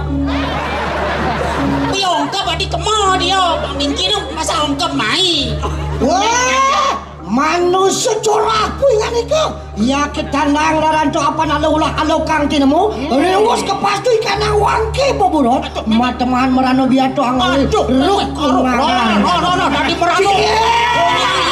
Iya, ongkep, adi kema dia. Mungkin masa ongkep mai. Wah, manusia curah kuingan itu. Ya, ketandang laran tu apa nak ulah alokang tinemu. Riwus ke pasti kanang wangke boburon. Mateman merano biato angoi. Aduh, ruk aduh, kunangan. No, no, no, no, tadi merano. Iya.